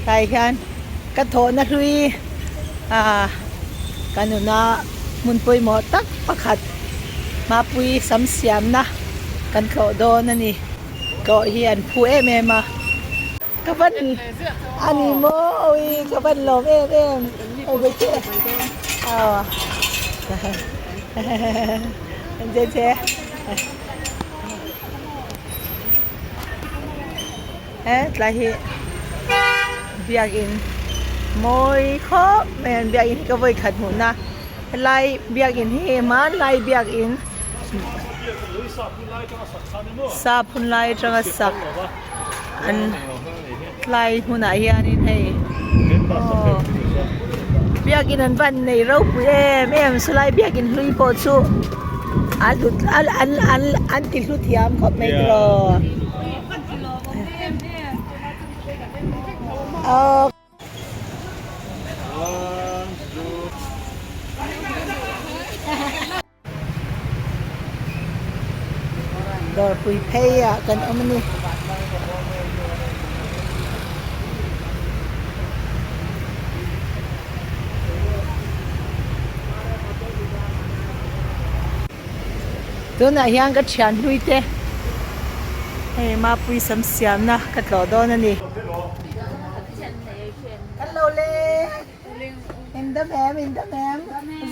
Tlai hian ka thawhna hlui ah ka nuna hmun pawimawh tak pakhat Mapui sam siamna kan tlawh dawn a ni. Tlawh hi an phu em em a. Ka van a ni maw awi ka van lawm em em aw che che he tlai hi biakin mawi khawp mai an biakin hi ka vawi khat hmuh na helai biakin hi hmanlai biakin sap hun lai atanga sak. An tlai hmunah hianin hei aw biakin an van nei ropui em em sawlai biakin hlui pawh chu a hlut an an an an ti hlu thiam khawp mai tiraw aw. Dawrpui phei ah kan awm a ni. Tunah hian ka thian hlui te hei Mapui sam siamna ka tlawh dawn a ni. Kan lo le. In dam em, in dam em.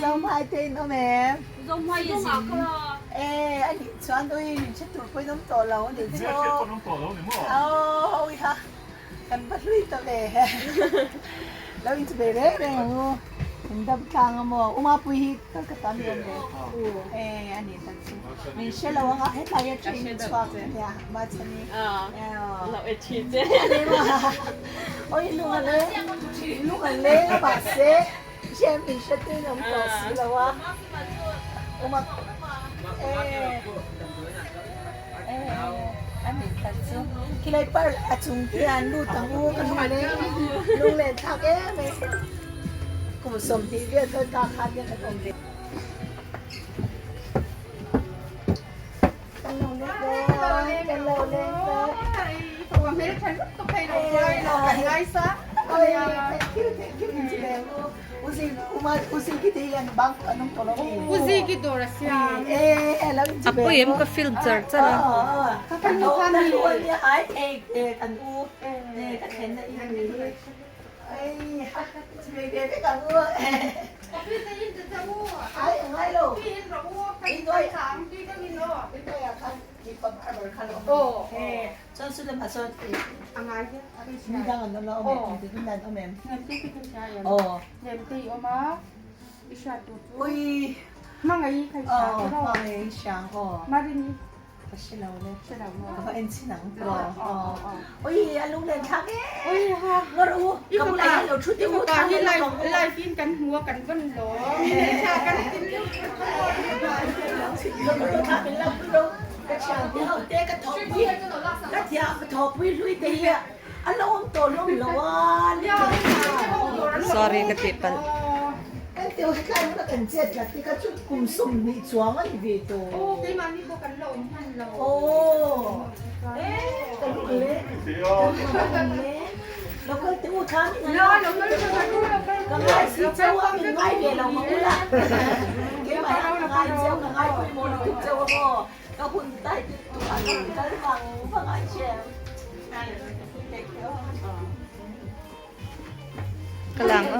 Zohmai te in awm em? Zohmai i zin. E, a nih chuan ui min hre tur pawhin awm tawh lo a nih chu. Min hriat pawn awm tawh lo ni maw? Aw, ui ha, kan va hlui ta ve. Lo inchubei reng reng ang u. In dam tlang a maw? U Mapui hi kal ka tam i awm ve. E, a nih tak chu. Min hre lo ang a, hetlai atangin min chhuak nia, Machhani. Lo e thi che. Oi lung a leng lung a leng a mahse hriat min hre tuin awm tawh si lo a awm a e e a nih tak chu khilai par a chung te an lut ang u ka lung leng lung len thlak em em kum 20 vel kal ta khan hian kan awm ve. Kan lo leng dawn, kan lo leng dawn. A pawi em ka film char char a. Ka hre lo le. Hre lo maw? Ka va en chin ang tiraw? Aw. Ui, a lung len thlak e. Ui ha. Ngawr u, ka bulah hian lo thu teh u. I fapa hi live live in kan hmu a kan vawn lawm. Hmeltha kan ti miau Lo lo tha min lo pui ro. Ka thian te ho te ka thawhpui ka thiam ka thawhpui hlui te hi a lo awm tawh hlawm lo a. Sorry ka tih palh. Kan teu hetlai huna kan chet tlat te kha chu kum 20 chuang a ni ve tawh. Aw keimahni pawh kan la awm hman lo. Aw e ka lung le ka lung le local te u thla min La local te ka lu local ka ngai si cheu a min ngai ve lo ma ula keimah hian ka ngai cheu ka ngai pawimawh lutuk cheu a maw ka hun tai te tukah ka rawn kal vang vang a chem. Ka lang a.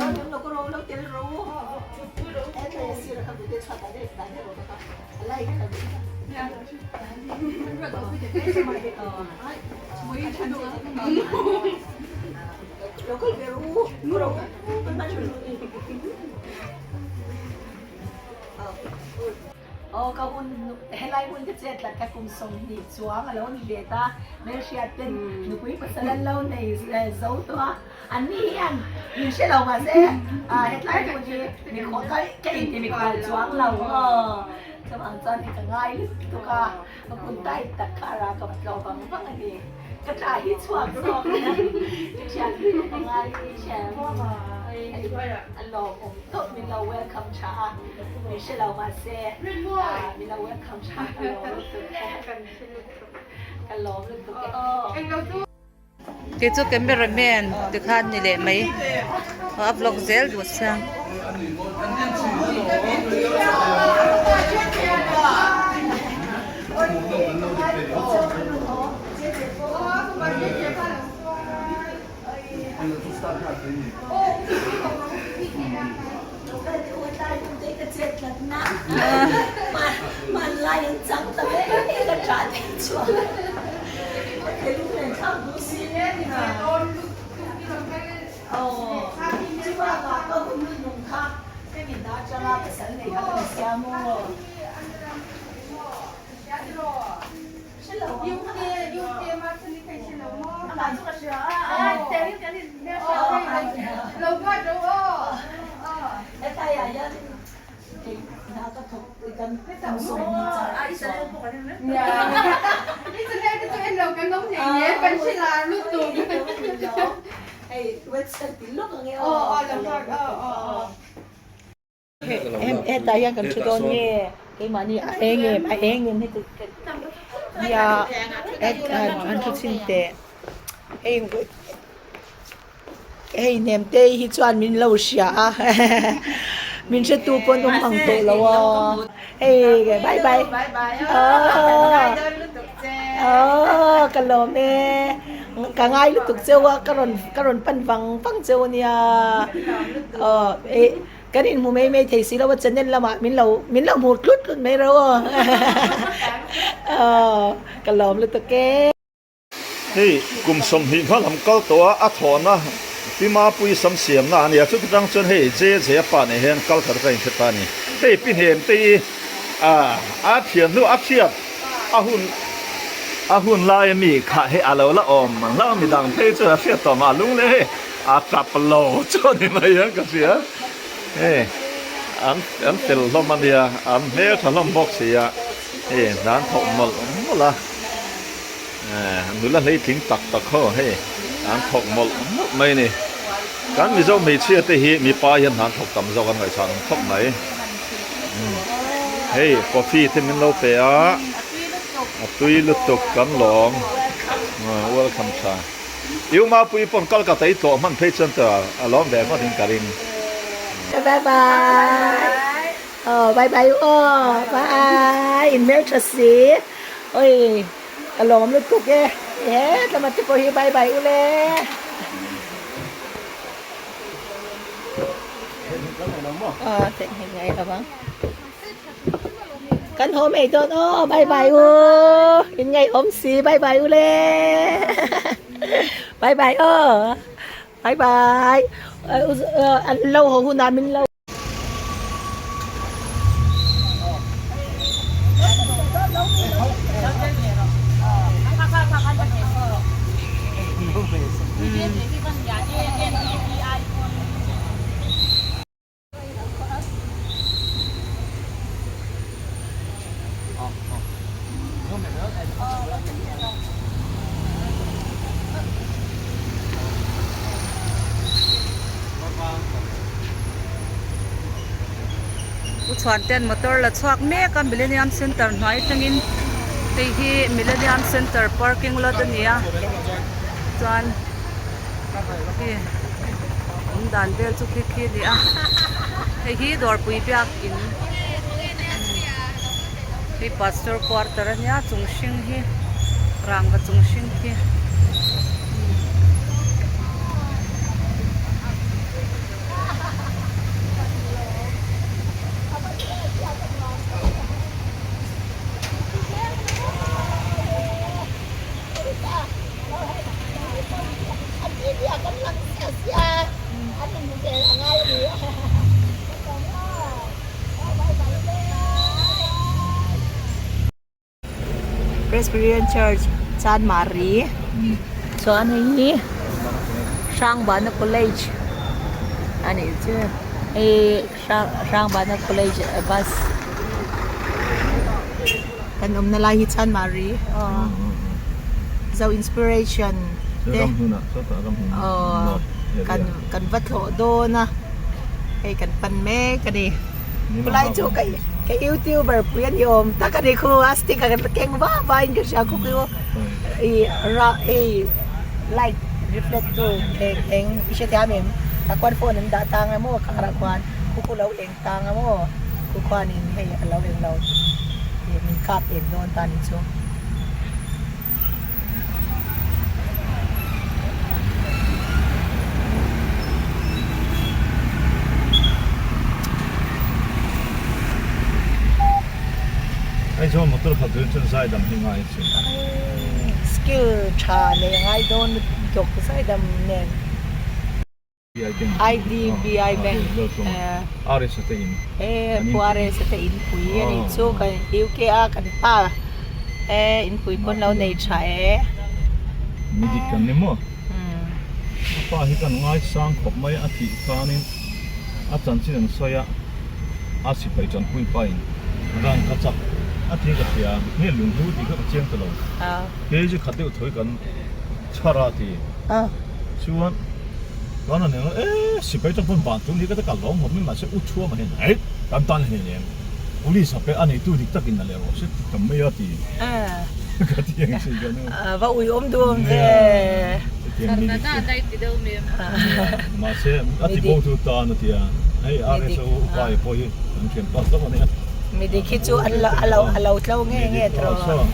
Aw ka hun helai hun ka chet tlat kha kum 20 chuang a lo ni ve ta hmelhriat ten nupui pasal an lo nei zo tawh a an ni hian min hre lo mahse hetlai hun hi mikhual ka ka inti mikhual chuang lo aw chuvang chuan hei ka ngai lutuk a ka hun tai tak kha a rah ka tlawh vang vang a ni ka tah hi chhuak zawk ka thian hlui ka ngai hi A lawmawm tawp min lo welcome tha a, min hre lo mahse min lo welcome tha ka lawm lutuk e, ka lawm lutuk e aw. Kei chu camera man tikhan ni leh mai a vlog zel duh sia. Hetah hian kan thu dawn nge keimahni a eng em a eng em heti nia an thu chhin teh hei hei hnem te hi chuan min lo hria a min hretu pawn awm ang tawh lo a hei bye bye aww ka lawm e. Ka ngai lutuk cheu a, ka rawn ka rawn pan vang vang cheu a nia. Aw eh kan inhmu mai mai thei si lo a channel lamah min lo min lo hmu tlut tlut mai ro aw. Aw ka lawm lutuk e. Hei kum 20 hma lam kal tawh a a thawhna Pi Mapui sam siamna a ni a, chuti tang chuan hei JJ a pa nen hian kal khat ka inhre ta a ni. Hei Pi Hnemte i a thian hnu a hriat A hun a hun lai a mi kha hi a lo la awm hlauh a midang phei chuan a hriat tawh mah lung leh hei a tap lo chu a ni mai ang ka hria hei an an fel hlawm a nia an hmel tha hlawm bawk si a hei hna an thawk mawlh mawlh a eh nula hleitling tak tak ho hei an thawk mawlh mawlh mai a ni kan Mizo hmeichhia te hi mipa hian hna an thawk tam zawk an ngaihchah ang khawp mai. Hei coffee te min lo pe a a tui lutuk kan lawm welcome tha Iu Mapui pawn Kolkata i tlawh hman phei chuan tawh a lawm ve ngawt in ka ring. Bye bye aw bye bye u aw bye in hmeltha si oi ka lawm lutuk e hetlama te pawh hi bye bye u le. Kan haw mai dawn aw bye bye u in ngaihawm si bye bye u le bye bye aw bye bye an lo haw hunah min lo. U chhuanten motor la chhuak mek a Millennium Center hnuai atangin hei hi Millennium Center parking lot a ni a chuan khi awm dan vel chu khi khi a ni a hei hi dawrpui biakin hei pastor quarter a nia chung hring hi rangva chung hring khi. Presbyterian Church Chanmari chuan hei hi Hrangbana College a nih chu hei Hrangbana College bus kan awmna lai hi Chanmari aw Zo Inspiration te aw kan kan va thlawh dawn a hei kan pan mek a ni. Khulai chu ka ka youtuber pui a ni awm tak a ni khu a sticker ka keng va va in ka hria khu khu i ra hei light Reflect tu eng eng i hre thiam em? Tah khuan phone an dah tang a maw car ah khuan khu khu lo eng tang a maw khu khuanin hei a lo eng lo ih min kap eng dawn ta ni chu. Aizawl motor khalh turin chuan zaidam hi ngai a chin. Skill tha nei a ngai dawn lutuk zaidam nen. IDBI Bank RS te in pui a nih chu kan UK a kan pa e in pui pawn lo nei tha e. Mi dik kan ni maw? A pa hi kan ngaisang khawp mai a tih khanin a chanchin an sawi a, a sipai chanpui pa in rang ka chak a tih ka hria nge lunghlu tih kha ka chiang ta lo. Kg khat deuh thawi kan chhar a ti. Chuan kan han eng a, e sipai tang pawn van tur ni ka ta kal lawm hawp mai mahse u thuama hian ei kan tan hlen em police a pe a neitu dik takin a leh rawh se ti tam mai a ti ka ti ang chi ka nu. Va ui awm duh awm ve. Mahse a ti bo tu tan a tia hei RSO upa e pawh hi kan thian pa tak a nia. Midik hi chu an lo a lo tlo nge nge tawh.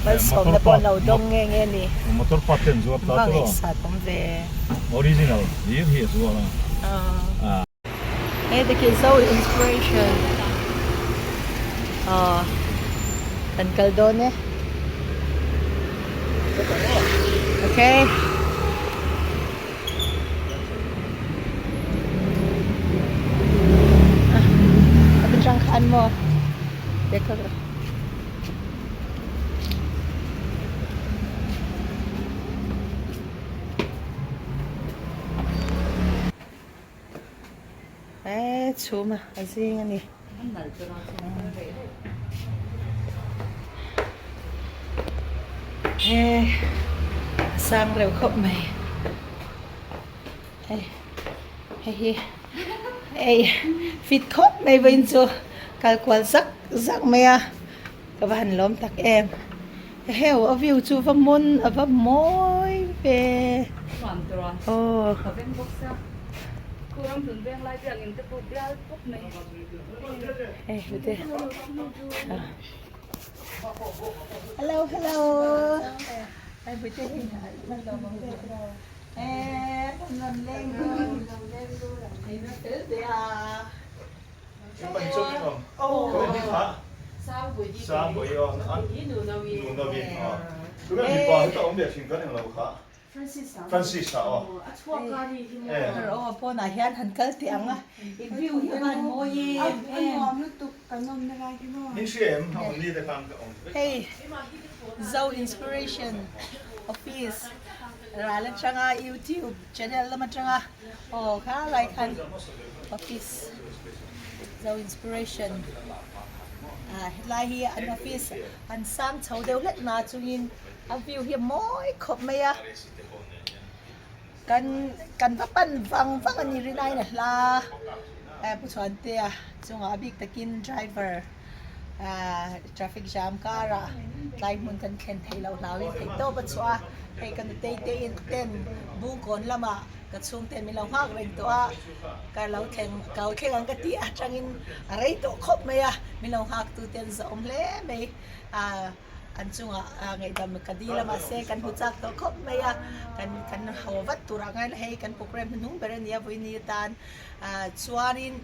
Malsawmna pawh an lo dawng nge nge ni. Motor part te an zuar ta tawh. Ngaihsat awm ve. Original hlir hi a zuar a. Hei te khi zo inspiration aw kan kal dawn e. Okay. A atang khan maw He chhum a zing a ni. He a sang reuh khawp mai. Hei hei hi hei fit khawp mai vawiin chu kal kual zak zak mai a ka va han lawm tak em. Heu a view chu va mawn a va mawi ve aw. Hei hute hello hello hei hute hi Pawnah hian han kal teh ang a, i view hi a van mawi em em. Hei Zo Inspiration Office ral atanga YouTube channel lam atanga aw kha lai khan office Zo Inspiration ah hetlai hi an office an sang chho deuh hlek na chungin a view hi a mawi khawp mai a kan kan va pan vang vang a ni rinaiin a hla eh Pu Chhuantea chungah a bik takin driver ah traffic jam karah tlai hmun kan thlen theih loh hlauhin theih tawp a chhuah a hei ka nutei te in ten Bungkawn lamah ka chhungte min lo nghak reng tawh a ka lo thleng ka lo thleng ang ka tih atangin a rei tawh khawp mai a min lo nghak tu te an zahawm hle mai ah an chungah ngaihdam ka dil a mahse kan hmu chak tawh khawp mai a kan kan haw vat turah ngai la hei kan program hnuhnung ber a nia vawiin atan ah chuanin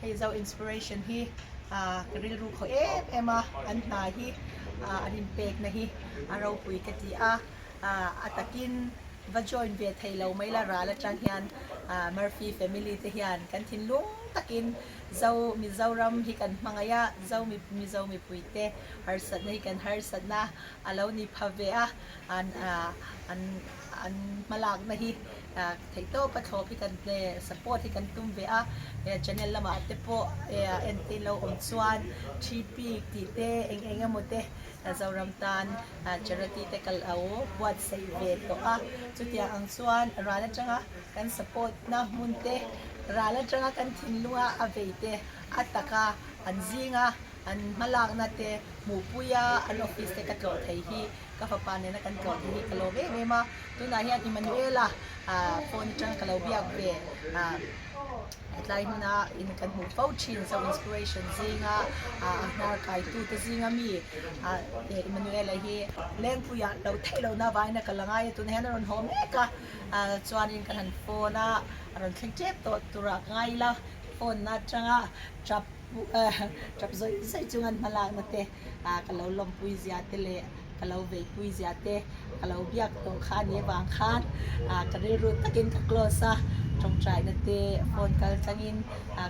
hei zo inspiration hi ah ka rilru khawih em em a an hna hi ah an inpekna hi a ropui ka ti a ah a takin va join ve thei lo mai la ral atang hian ah Murphy family te hian kan thinlung takin Zo Mizoram hi kan hmangaih a, Zo Mizo mipuite harsatna hi kan harsatna a lo ni pha ve a, an an an hmalakna hi theihtawp a thlawp hi kan support hi kan tum ve a, channel lamah te pawh entir lo awm chuan thi pik tih te eng eng emaw te Zoram tan charity te ka lo buatsaih ve tawh a, chutiang ang chuan ral atanga kan support na hmun te ral atanga kan thinlunga a vei te a taka an zinga. An hmalakna te hmuhpui a, an office te ka tlawh thei hi ka fapa nena kan tlawh thei hi ka lawm em em a. Tunah hian Emmanuela phone atanga ka lo biak ve hetlai hmuna in kan hmuh fo thin zo inspiration zinga a hnar kaitu te zinga mi Emmanuela hi Lengpuiah lo theih lohna avangin a kal angai a, tunah hian a rawn haw mek a chuanin kan han phone a, a rawn thleng tep tawh turah ka ngai ila phone na atanga tap Tap zawih zawih chung an hmalakna te ka lo lawmpui zia te leh ka lo veipui zia te ka lo biak tawh kha a nih avang khan ka rilru takin ka close a, tawngtaina te phone kal tlangin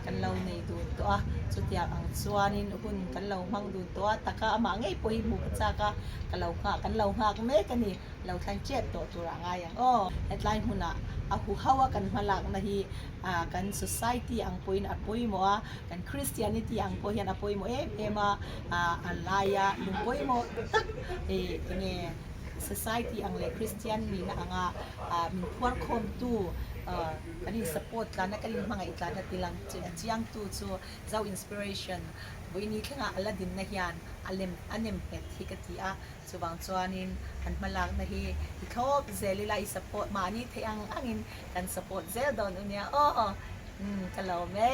kan lo nei dun tawh a, chutiang ang chuanin hun kan lo hmang dun tawh a, taka amah ngei pawh hi hmuh ka chak a, ka lo nghah kan lo nghak mek a ni, lo thleng tep tawh turah ngai ang aw. Hetlai hmunah a huho a kan hmalakna hi kan society ang pawhin a pawimawh a, kan Christianity ang pawh hian a pawimawh em em a, a laia lung pawimawh tak ih enge society ang leh Christian nihna anga min phuar khawmtu kan in support tlana kan in hmangaih tlana ti lang chiangtu chu Zo Inspiration vawiini thlengah a la dinna hian a lem a nem nghet hi ka ti a, chuvang chuanin an hmalakna hi i thlawp zel ila i support mahni theih ang angin Kan support zel dawn u nia aw. Umm ka lawm e.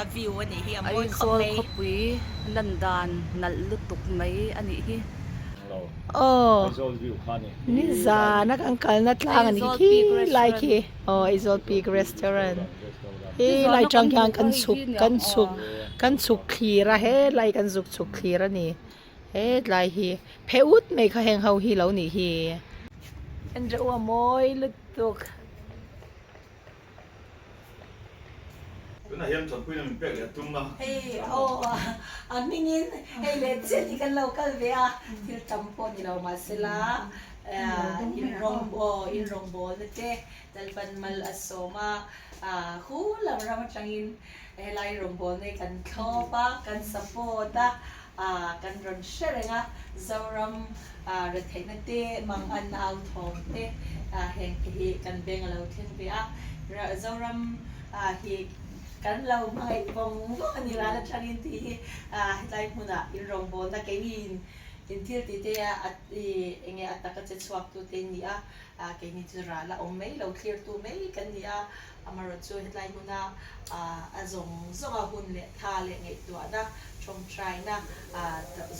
A view a nih hi a mawi khawp Aizawl mai. khawpui lan dan nalh lutuk mai a nih hi. Aw. Aizawl view kha a ni. Nizan a kan kalna tlang a nih Aizawl khi Peak lai Restaurant. khi aw Aizawl Peak Restaurant hi Nizan lai a tang kan hian hmuh kan kha hei chhuk hi nia kan aw. chhuk kan chhuk thlir a helai kan zuk chhuk thlir a ni hetlai hi phe ut mai kha heng ho hi lo nih hi. En reuh a mawi lutuk. Tunah hian Thanpuina min pek leh a tum a. Hei aw a hmingin hei leh chiah hi kan lo kal ve a, thil tam pawh ni lo mahsela in rawng aw in rawngbawlna te Lalpan mal a sawm a, hu lam ram atangin helai rawngbawlna hi kan thlawp a, kan support a, kan rawn hre reng a, Zoram retheihna te, mangan au thawm te heng te hi kan beng a lo thleng ve a, Zoram hi kan lo hmangaih vawng vawng a ni ral atangin tih hi hetlai hmunah in rawngbawlna keini in thil tih te a enge a taka che chhuak tu te ni a, keini chu ral a awm mai lo thlir tu mai kan ni a, amaherawhchu hetlai hmuna a zawng zawng a hun leh tha leh ngaihtuahna tawngtaina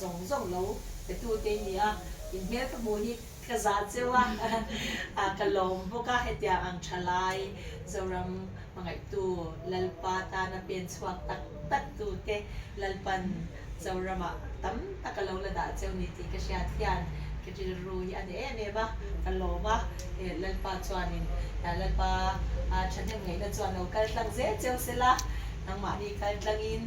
zawng zawng lo pe tu te ni a, in hmel ka hmuh hi ka zah cheu a, ka lawm bawk a, hetiang ang tha lai Zoram hmangaihtu Lalpa tana pen chhuak tak tak tu te Lalpan Zoramah tam tak a lo la dah cheu ni tih ka hriat hian ka rilru hi a ni em em a, ka lawm a, Lalpa chuanin Lalpa thahnem ngaihna chuan lo kal tlang zel cheu sela, nangmahni kal tlangin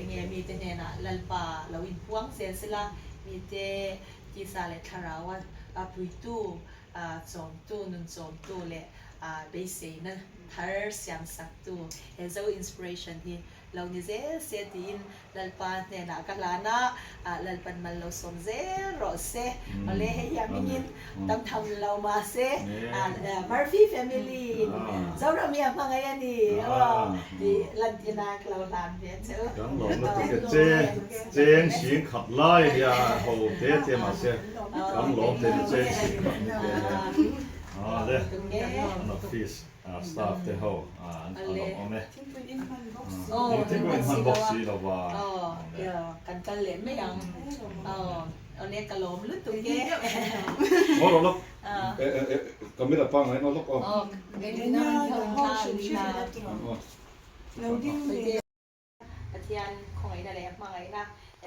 enge mite hnenah Lalpa lo inpuang zel sela, mite tisa leh thlarau a puitu, chawmtu, nun chawmtu leh beiseina thar siamsaktu he Zo Inspiration hi Lo ni zel se tiin Lalpa hnenah ka hlan a, Lalpan mal lo sawm zel rawh se. Awle hei hi a hmingin tam tham lo mahse Murphy family in Zoram hi a hmangaih a ni aw tih lantir nan ka lo hlan ve a che u. Kan lawm lutuk e che cheng sing khat lai a nia ho te te mahse kan lawm te ni cheng sing khat ni te nia awle an office Staff te ho an lawm awm e. Thingpui in hman bawk si lo va. Kan kal leh mai ang. Awle ka lawm lutuk e. Ngaw rawh lawk. Camera pangngai ngaw lawk aw. Pathian khawngaihna leh hmangaihna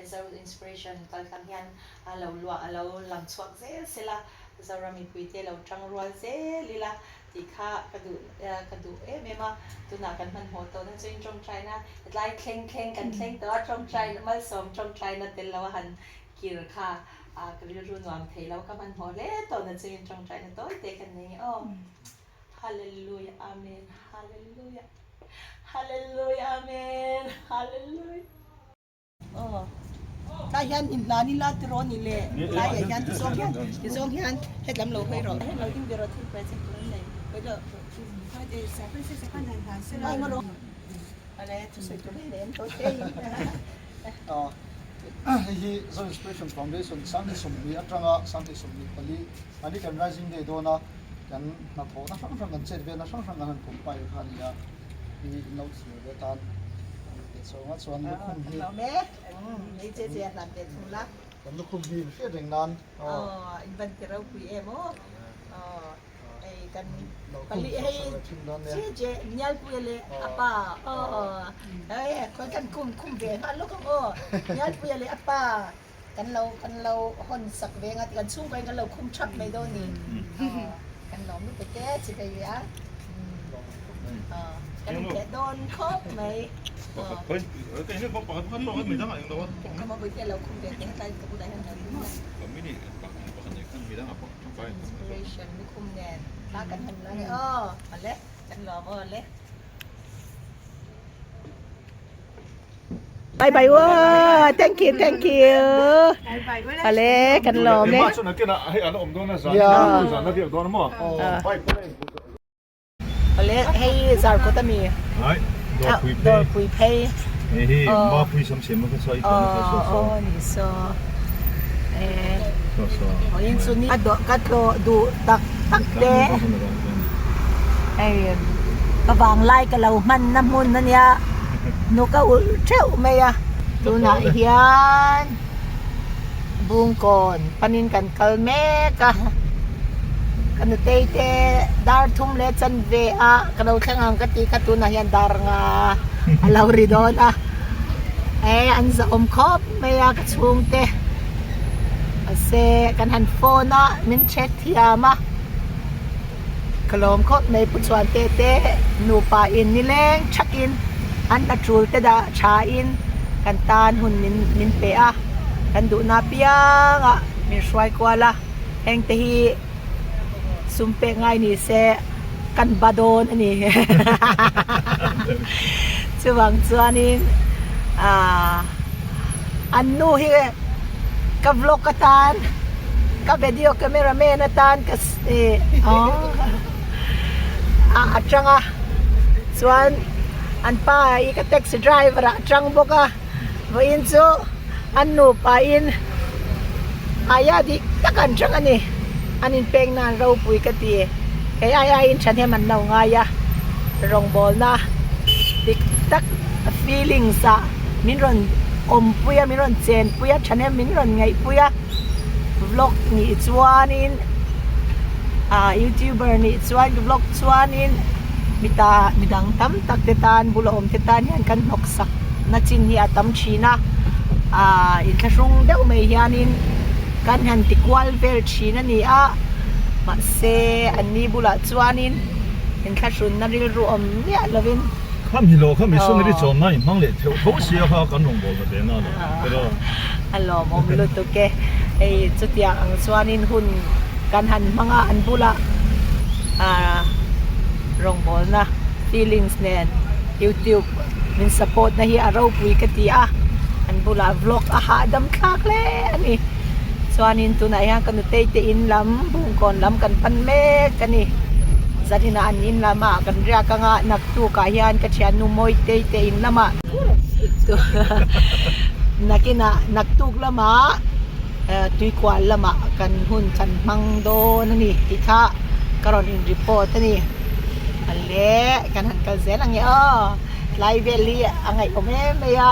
Zo Inspiration kaltlang hian a lo luah a lo lang chhuak zel sela, Zoram mipuite lo tang rual zel ila tih kha ka duh ka duh em em a, tunah kan hmanhmawh tawhna chu in tawngtaina tlai thleng thleng kan thleng tawh a, tawngtaina malsawm tawngtaina tel lo a han kir kha ka rilru nuam thei lo ka hmanhmawh hle tawhna chu in tawngtaina tawi te kan nei aw. Hallelujah Amen Hallelujah Hallelujah Amen Hallelujah. Aw tlai hian in hlan ila tiraw ni le tlai ah hian tizawng hian tizawng hian hetlam lo hawi rawh lo ding ve rawh thil present tur an nei hawi lo ai ngaw rawh ale thusawi tur hi nei an tawh te in. Hei hi Zo Inspiration Foundation 2020 atanga 2024 ani kan Rising Day dawna kan hnathawhna hrang hrang kan chet velna hrang hrang kan han compile kha a ni a, hei hi in lo thlir ve tan a ni chhawng a chuan lukhum hi kan lukhum hi in hriat reng nan Hei kan pali hei che che Nialpuia leh a pa aw hei khawi kan kum khum ve nghal lawk ang aw Nialpuia leh a pa kan lo kan lo hawn sak ve nga kan chhungkaw in kan lo khum thap mai dawn ni aw kan lawm lutuk e chi phei ve a aw kan intleh dawn khawp mai aw ka mawite lo khum ve teh hetlai ka bulah hian lo ding a. Inspiration lukhum nen hla kan han la nge aw awle kan lawm aw le. Bye bye aw thank you thank you awle kan lawm e. Awle hei zarkawt ami dawrpui phei hei hi mapui sam siam a kha i tawng kha saw saw aw ni saw e saw saw in chu ni a dawh ka tlawh duh tak tak te hei ka vanglai ka lo hman na hmun ania hnuk a ulh theuh mai a tunah hian Bungkawn panin kan kal mek a, ka nutei te dar thum leh chanve a ka lo thleng ang ka tih kha tunah hian dar nga a lo ri dawn a, e an zahawm khawp mai a ka chhungte mahse kan han phone a min hre thiam a, ka lawm khawp mai Pu Chhuante te nupa in nileng thakin an hna tul te dah tha in kan tan hun min min pe a kan duhna apianga min hruai kual a heng te hi sum pek ngai ni se kan ba dawn a ni chuvang chuanin ahh an nu hi ka vlog atan ka video camera man atan ka a atang a chuan an pa hi ka taxi driver ah atang bawk a vawiin chu an nupa in aia dik tak an tang a ni an inpek nan ropui ka ti hei ai aiin thahnem an lo ngai a rawngbawlna dik tak feelings ah min rawn awmpui a min rawn chenpui a thahnem min rawn ngaihpui a vlog nih chuanin ah youtuber nih chuan vlog chuanin mita midang tam tak te tan bula awm te tan hian kan hnawk sak na chin hi a tam thin a ah inthlahrung deuh mai hianin kan han ti kual vel thin a ni a mahse an ni bulah chuanin inthlahrun na rilru awm miah lovin. Kha mi lo kha missionary chawn na inhmang leh theuh tho sia kha kan rawngbâwl ta ve na lo pero. A lawmawm lutuk e. Hei chutiang ang chuanin hun kan han hmang a an bulah ah rawngbâwlna feelings nen youtube min support na hi a ropui ka ti a an bulah vlog a hahdam thlak hle a ni. Chuanin tunah hian ka nutei te in lam Bungkawn lam kan pan mek a ni. Zaninah an in lamah kan riak anga naktukah hian ka thiannu Mawitei te in lamah nakinah naktuk lamah tuikual lamah kan hun kan hmang dawn a ni tih kha ka rawn in report a ni. Ale kan han kal zel ang e aw tlai vel hi a ngaihawm em mai a.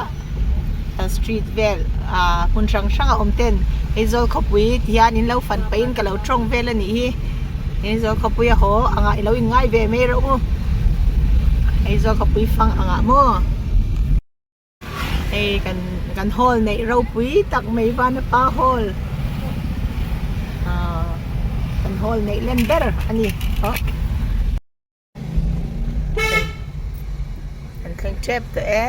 Street vel ah hmun hrang hrang a awm ten Aizawl khawpui ti hian in lo fan pahin ka lo tawng vel a nih hi Aizawl khawpui a haw angah i lo in ngai ve mai rawh u Aizawl khawpui fang angah maw hei kan kan hall neih ropui tak mai Vanapa hall ah kan hall neih len ber a ni aw. Kan thleng tep tawh e.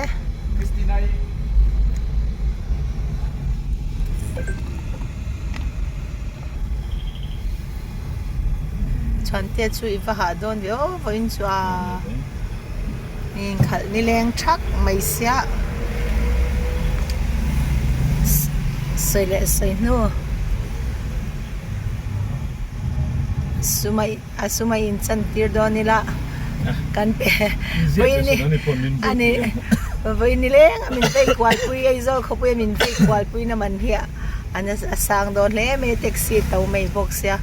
Chhuante chu i va hah dawn ve aw vawiin chu a inkhalh nileng thak mai sia sawi leh sawi hnu sumai. A sum a in chan tir dawn ila kan pe vawiin ni ani Vawi nileng a min vei kual pui Aizawl khawpui a min vei kual pui na man hi a sang dawn hle mai a taxi to mai bawk sia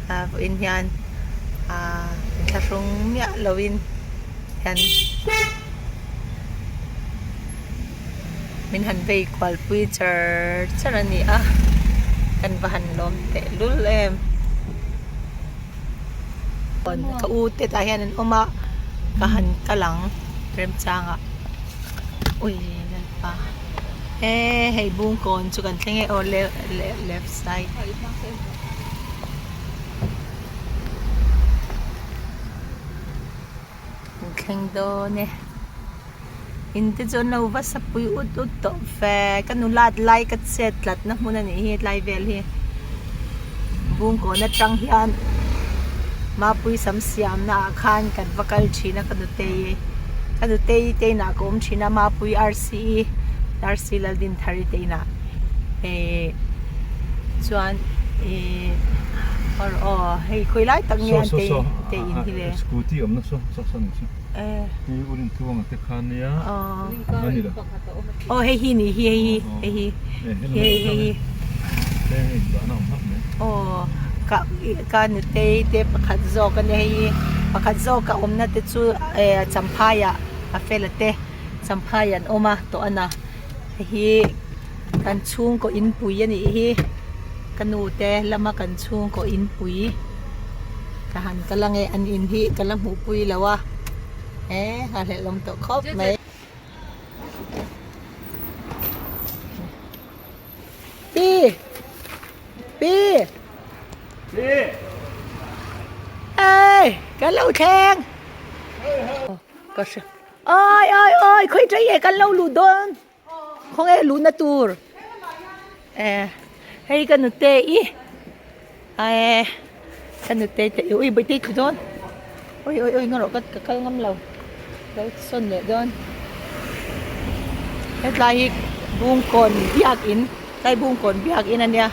ah vawiin hian ah inthlahrung miah lo in hian min han vei kual pui char char a ni a kan va han lawm teh lul em. Ka u te tah hian an awm a ka han kal ang remchang ah ui lalpa he hei bungkawn chu kan thleng e aw left side kan thleng dawn e in te chu an lo va sapui ut ut tawh ve ka nulat lai ka chet tlat na hmun a nih hi tlai vel hi bungkawn atang hian mapui sam siam na ah khan kan va kal thin a ka nutei ka nutei te inah ka awm thin a mapui rc rc Laldinthari te inah eh chuan ih aw hei khawi lai tak nge an te te in hi le. Scooty awmna saw saw saw ni chu. Hi u rin tluanga te kha nia a ni lo. Aw hei hi ni hi hei hi hei hi hei hei hi. Aw ka ka nutei te pakhat zawk a nia hei hi pakhat zawk a awmna te chu eh champhai ah a fela te champhai an awm a tawh a na hei hi kan chhungkaw inpui a nih hi ka nu te lama kan chhungkaw inpui. Ka han kal ange an in hi ka la hmuh pui lo a he nghahhlelh awm tawh khawp mai. Pi! Pi! Pi! Ê! Kan lo thleng! Ka hria. Oi oi oi khawi tei e kan lo luh dawn. Khawnge luhna tur eh hei ka nute i eh ka nute te ui bawihtei thu dawn ui ui ui ngarawh ka kal ngam lo lo sawn leh dawn hetlai hi bungkawn biakin tlai bungkawn biakin ania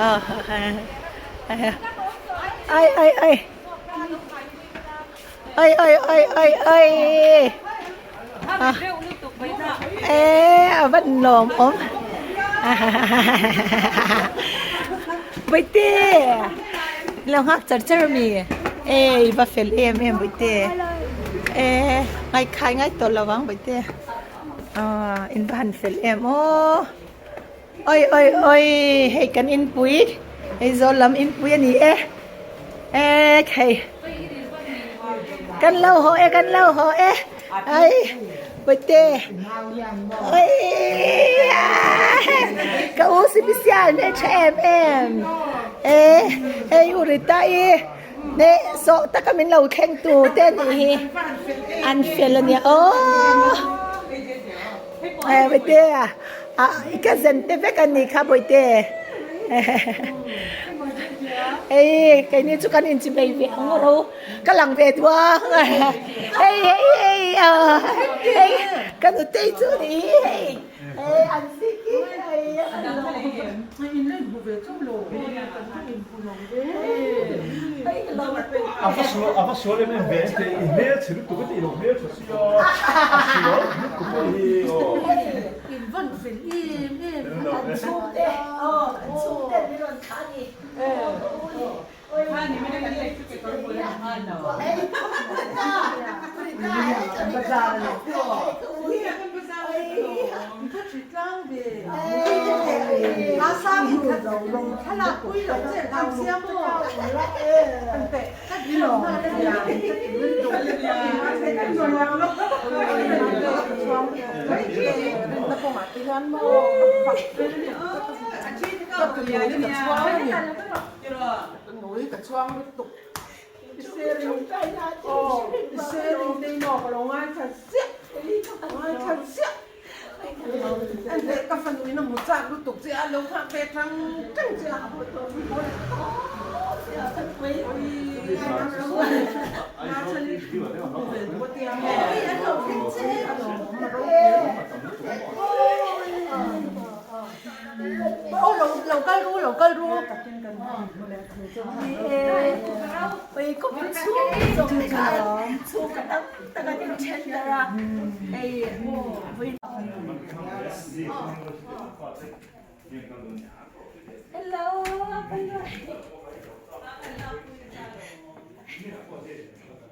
ah ai ai ai ai ai ai ai ai. Ê, a van lawm awm. Bawihtê, lo nghak char char mi. Ê, i va fel em em Bawihtê. Ê, ngai khai ngai tawh lo ang Bawihtê. Aw, in va han fel em aw. Oi oi oi, hei kan inpui, hei zawl lam inpui a ni e. Ê, hei. Kan lo haw e, kan lo haw e. Ai, Bawihtê. Oi, ka u sipisial hmel tha em em. Ê, hei u Rita i ne sawh taka min lo thleng tu te a nih hi. An fel a nia aw. Bawihtê a. Ah i ka zen te vek a ni kha Bawihte. Hei keini chu kan inchi bei ve ang ro ka lang ve duh a. Hei hei hei ah hei ka nutei chu ni hi hei hei an sik hi hei A va sual a va sual em em ve te i hmel chhe lutuk a tih loh hmel tha sia a sual lutuk a hi aw. In van fel em em an chhungte aw an chhungte an rawn thlah a ni Oi covid chhung zawng te khan chhungkaw tam tak an inthen darh a hei vui Hello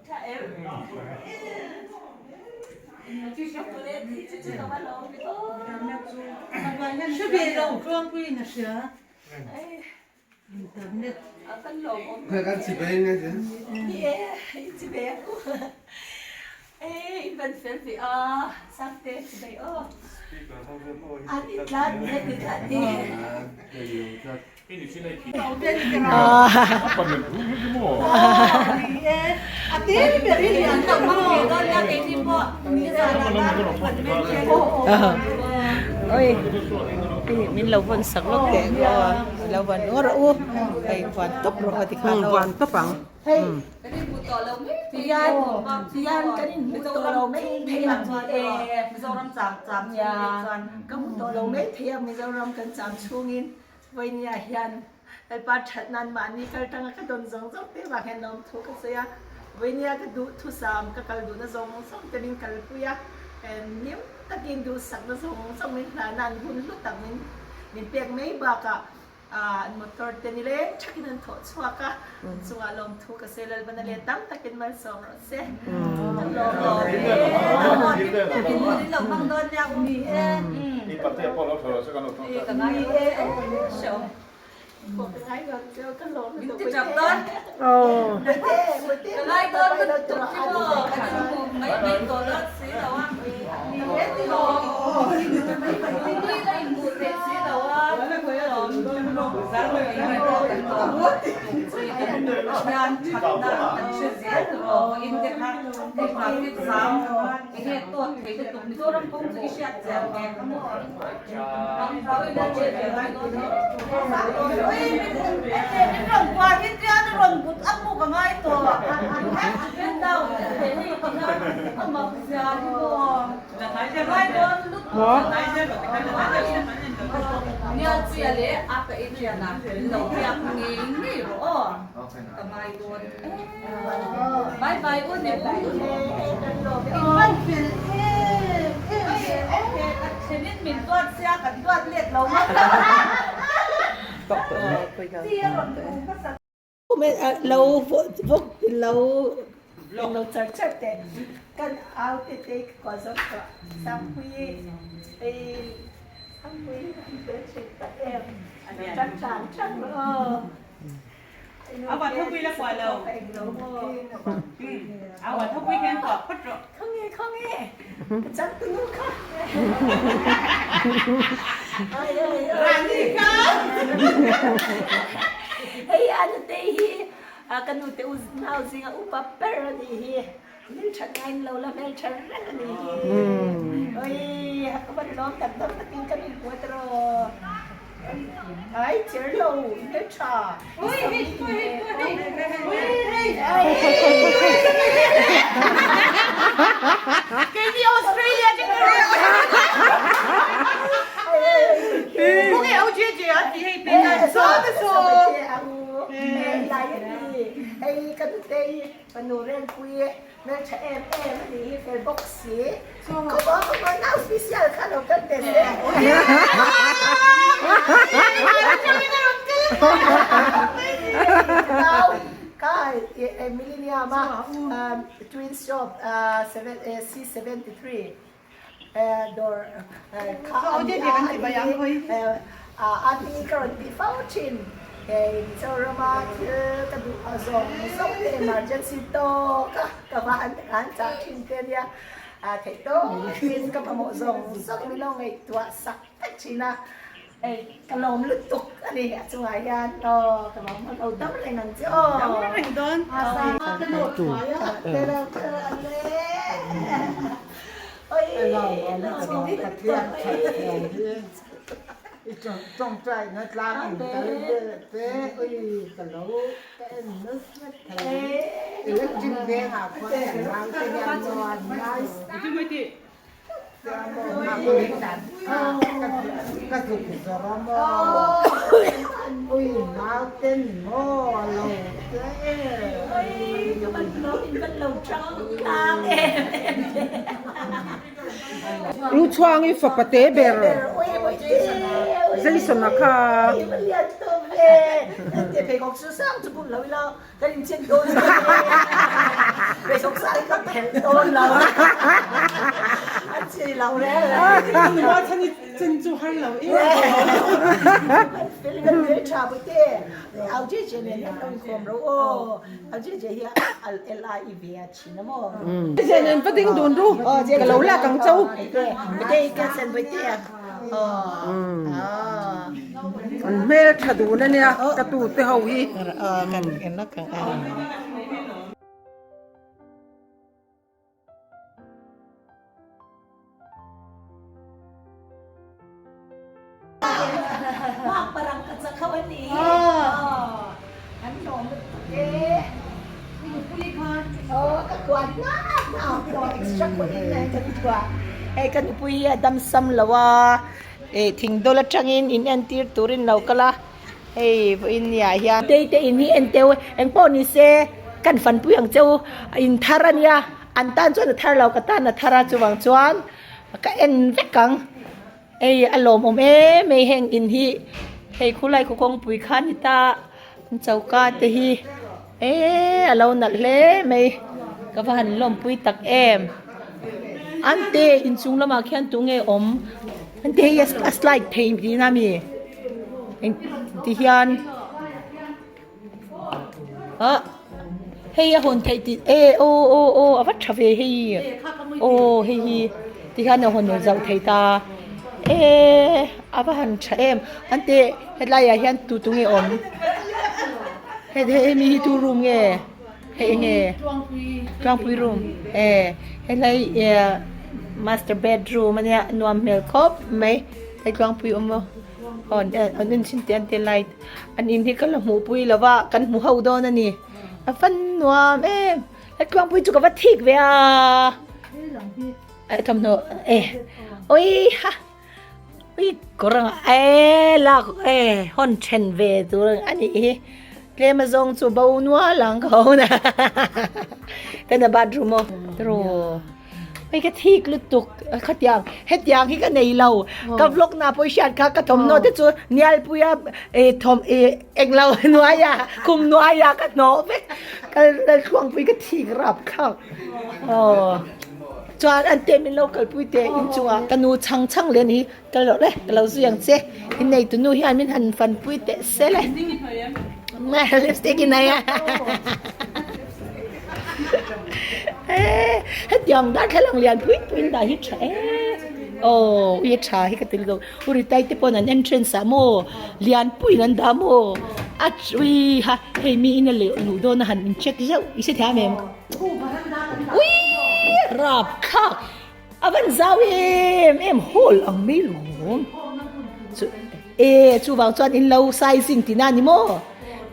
Tha em Chocolate hi chu chu ka va lawm ve aw. Hre ve lo tluangpuiin a hria. Internet. A kan lawm awm. Kan chi ve nge chen. Ni e, in chi ve ang u. E, in van fel ve a, Sangte chi ve aw. An in tlat ni, an in tlat ni. Oi min lo vawn sak lawk teh ang aw lo vawn ngawt rawh u hei vawn tawp rawh aw tikhan aw vawn tawp ang hei tihian tihian kan inhmu tawh lo mai thei ang e Mizoram cham cham chuan ka hmu tawh lo mai thei ang Mizoram kan cham chhungin Vawinia hian Lalpa that nan mahni kal tanga ka dawn zawng zawng te vang hian lawm thu ka sawi a, Vawinia ka duh thusam ka kal duhna zawng zawng te min kalpui a, hlim takin duhsakna zawng zawng min hlan a, an hun hlu tak min min pek mai bakah an motor te nileng thakin an thawh chhuak a, an chungah lawm thu ka sawi Lalbana leh tam takin malsawm rawh se. Ka lawm lawm e. Lo vawk lo lo char char teh kan au te te ka zawk tawh Sangpuii ei Sangpuii an fel thin tak em chang chang chang rawh aw. Khawnge khawnge ka changtunu kha hei a nute hi ka nute u nau zinga upa ber a nih hi hmeltha ngain lo la hmeltha reng a nih hi oi ka van lawm tak tak takin ka min kuat rawh. Ai cher lo hmeltha Keini Australia te ka Khawnge au je je a ti hei pe nan so te so. Hei ka nutei fanu Rengpui Hmeltha em em a nih hi fel bawk si. Khawmaw khawmaw nau special kha lo kal teh se. Nau kha Millennium a twin shop C73 dawr kha a ni a, a hming ka rawn tih fo thin. Mizorama thil ka duh a zawng zawng te emergency tawk a ka va han han chah thin te ania, theih tawkin ka mamawh zawng zawng min lo ngaihtuah sak vek thin a, hei ka lawm lutuk a ni a chungah hian aw ka mamawh lo dam reng ang che aw. Dam reng dawn. I tawngtaina tlang in kal vel te ui ka lo ka en nasa thei electric vengah khuan kan nau te hian maw an ngai. Ka zuk zawrh a maw? Ui nauten maw a lo te e. Ui ka van hlawm in van lo tang tlang em em te. Lu chhuang i fapa te ber Jason a kha. Ui va lian tawh ve. Te pheikhawk chu sang chu bun lo ila. Kan in check dawn lo Pheikhawk sang hi ka phelh dawn lo A chi lo reng reng. Nula chan i chen chu har lo em. Kan fel kan hmel tha pui te. Au je je nen hian lo inkhawm ro aw. Au je je hi a L I E ve a thin a maw. Je nen va ding dun ru. Ka lo lak ang chau. Bete ka sen pui te. An hmel tha dun a nia ka tu te ho hi. Kan en lawk ang a. Mak parang ka chak ho a ni. An lawm lutuk e. Aw ka kuat nak nak tawh extra kuat in kan thuah. Hei ka nupui hi a dam sam lo a, eh thingdawl atangin in entir turin lo kal a, hei vawiin niah hian. Tei te in hi en teuh engpawh ni se kan fanpui ang che u, in thar a nia, an tan chuan a thar lo ka tan a thar a chuvang chuan ka en vek ang. Hei a lawmawm em mai heng in hi hei khulai khaw kawngpui kha a ni ta an choka te hi eee a lo nalh hle mai ka va han lawmpui tak em an te inchung lamah khian tunge awm an te hi a slide thei tihna a mi eng ti hian. Ah hei a hawn theih tih e aw aw aw a va tha ve hei aw hei hi tikhian a hawn zauh thei ta e a va han tha em an te hetlai ah hian tu tu nge awm hei hemi hi tu room nge hei enge tlangpui room e helai master bedroom ania nuam hmel khawp mai hei tlangpui awm maw. Aw an en chin teh an te light an in hi ka la hmuh pui lo va kan hmu ho dawn a ni a fan nuam em he tluangpui chu ka va thik ve a a thawmhnaw e ui ha ui kawr ang e lak e hawn then ve tur a nih hi tlem a zawng chu bo nual ang ka ho na tana bathroom aw tiraw. Hei ka thik lutuk khatiang hetiang hi ka nei lo ka vlog na pawh i hriat kha ka thawmhnaw te chu Nialpuia eh thawm eh englo hnuaia khum hnuaia ka hnawh vek ka Laltluangpui ka thik rap thlak aw chuan an te min lo kalpui teh inchungah ka nu chhang chhang leh a ni ka lo le ka lo zui ang che innei tunu hian min han fanpui teh sel e lipstick i nei a hetiang darthlalang lian pui pui in dah hi tha e aw ui a tha hi ka tel lo u ritai te pawn an entrance ah maw lian pui in an dah maw a ui ha hei mi in a leh luh dawn a han in check zeuh i hre thiam em ui rapthlak. A van zau em em hall ang mai lawm chu e chuvang chuan in lo sizing tihna a ni maw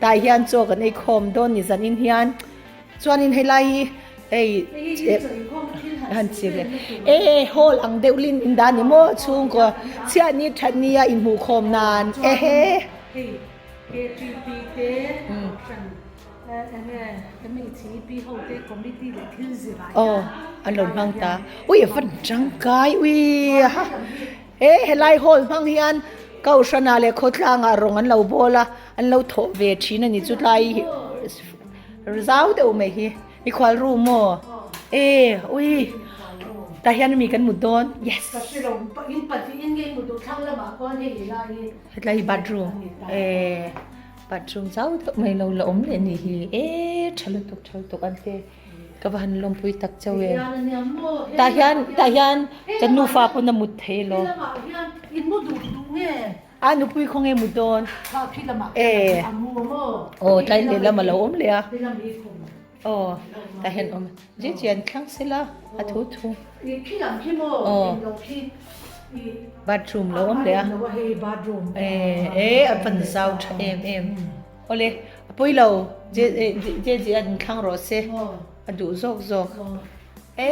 tah hian chaw kan ei khawm dawn ni zan in hian chuanin helai hi hei han chhi ve e hall ang deuh lin in dah a ni maw chhungkaw chhiatni thatni a inhmuh khawm nan e he. Aw an rawn hmang ta ui a van tangkai ui ha he helai hall hmang hian kohhranah leh khawtlangah rawng an lo bawl a an lo thawh ve thin a ni chu tlai zau deuh mai hi mikhual room maw e ui tah hian mi kan mut dawn yes hetlai hi bathroom e. Bathroom zau deuh mai lo la awm leh nih hi e tha lutuk tha lutuk an ti ka va han lawmpui tak chauh em tah hian tah hian kan nufa pawn a mut thei elaw a nupui khaw nge mut dawn e aw tlai lehlam a lo awm leh a aw tah hian awm zia chian thlang sela a thu thu aw. Bathroom lo awm leh a eh eh a van zau tha em em awle a pawi lo je je an thlang rawh se a duh zawk zawk. E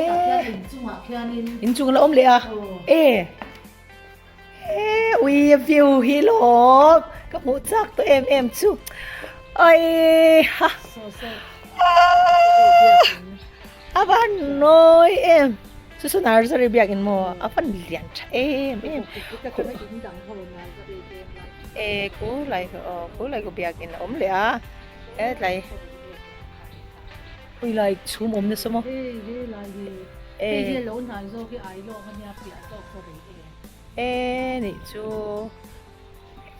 inchung la awm leh a e e ui a view hi lawm ka hmuh chak tawh em em chu ai ha a van nawi em chu chu nursery biakin maw a van lian tha em em e khu lai aw khu lai khu biakin a awm leh a hetlai. Ui lai chhum awm nasa maw? Hei he lai hi hei hi lo hnai zawk hi ai lawk ania piah tawk ka rei e. E nih chu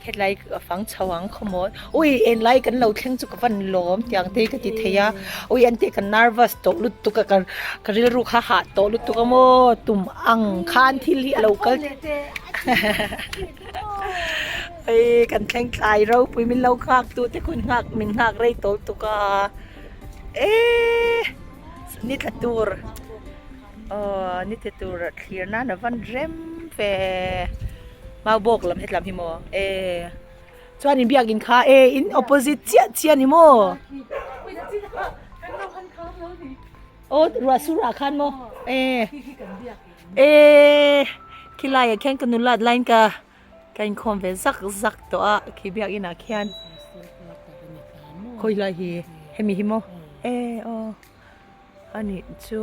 hetlai a fang chho ang khaw maw ui en lai kan lo thleng chu ka van lawm tiang te ka ti thei a ui an tih ka nervous tawh lutuk a ka ka rilru kha hah tawh lutuk a maw tum ang khan thil hi a lo kal Hei kan thleng tlai ropui min lo nghak tu te khun nghak min nghak rei tawh lutuk a eee ni tla tur aw ni tla tur thlir nan a van rem ve mau bawk lam hetlam hi maw eee chuan in biakin kha e in opposite chiah chiah a ni maw aw ruah sur ah khan maw eee eee khilai ah khian ka nulat laiin ka. Ka inkhawm ve zak zak tawh a khi biakin ah khian khawi lai hi hemi hi maw e aw a nih chu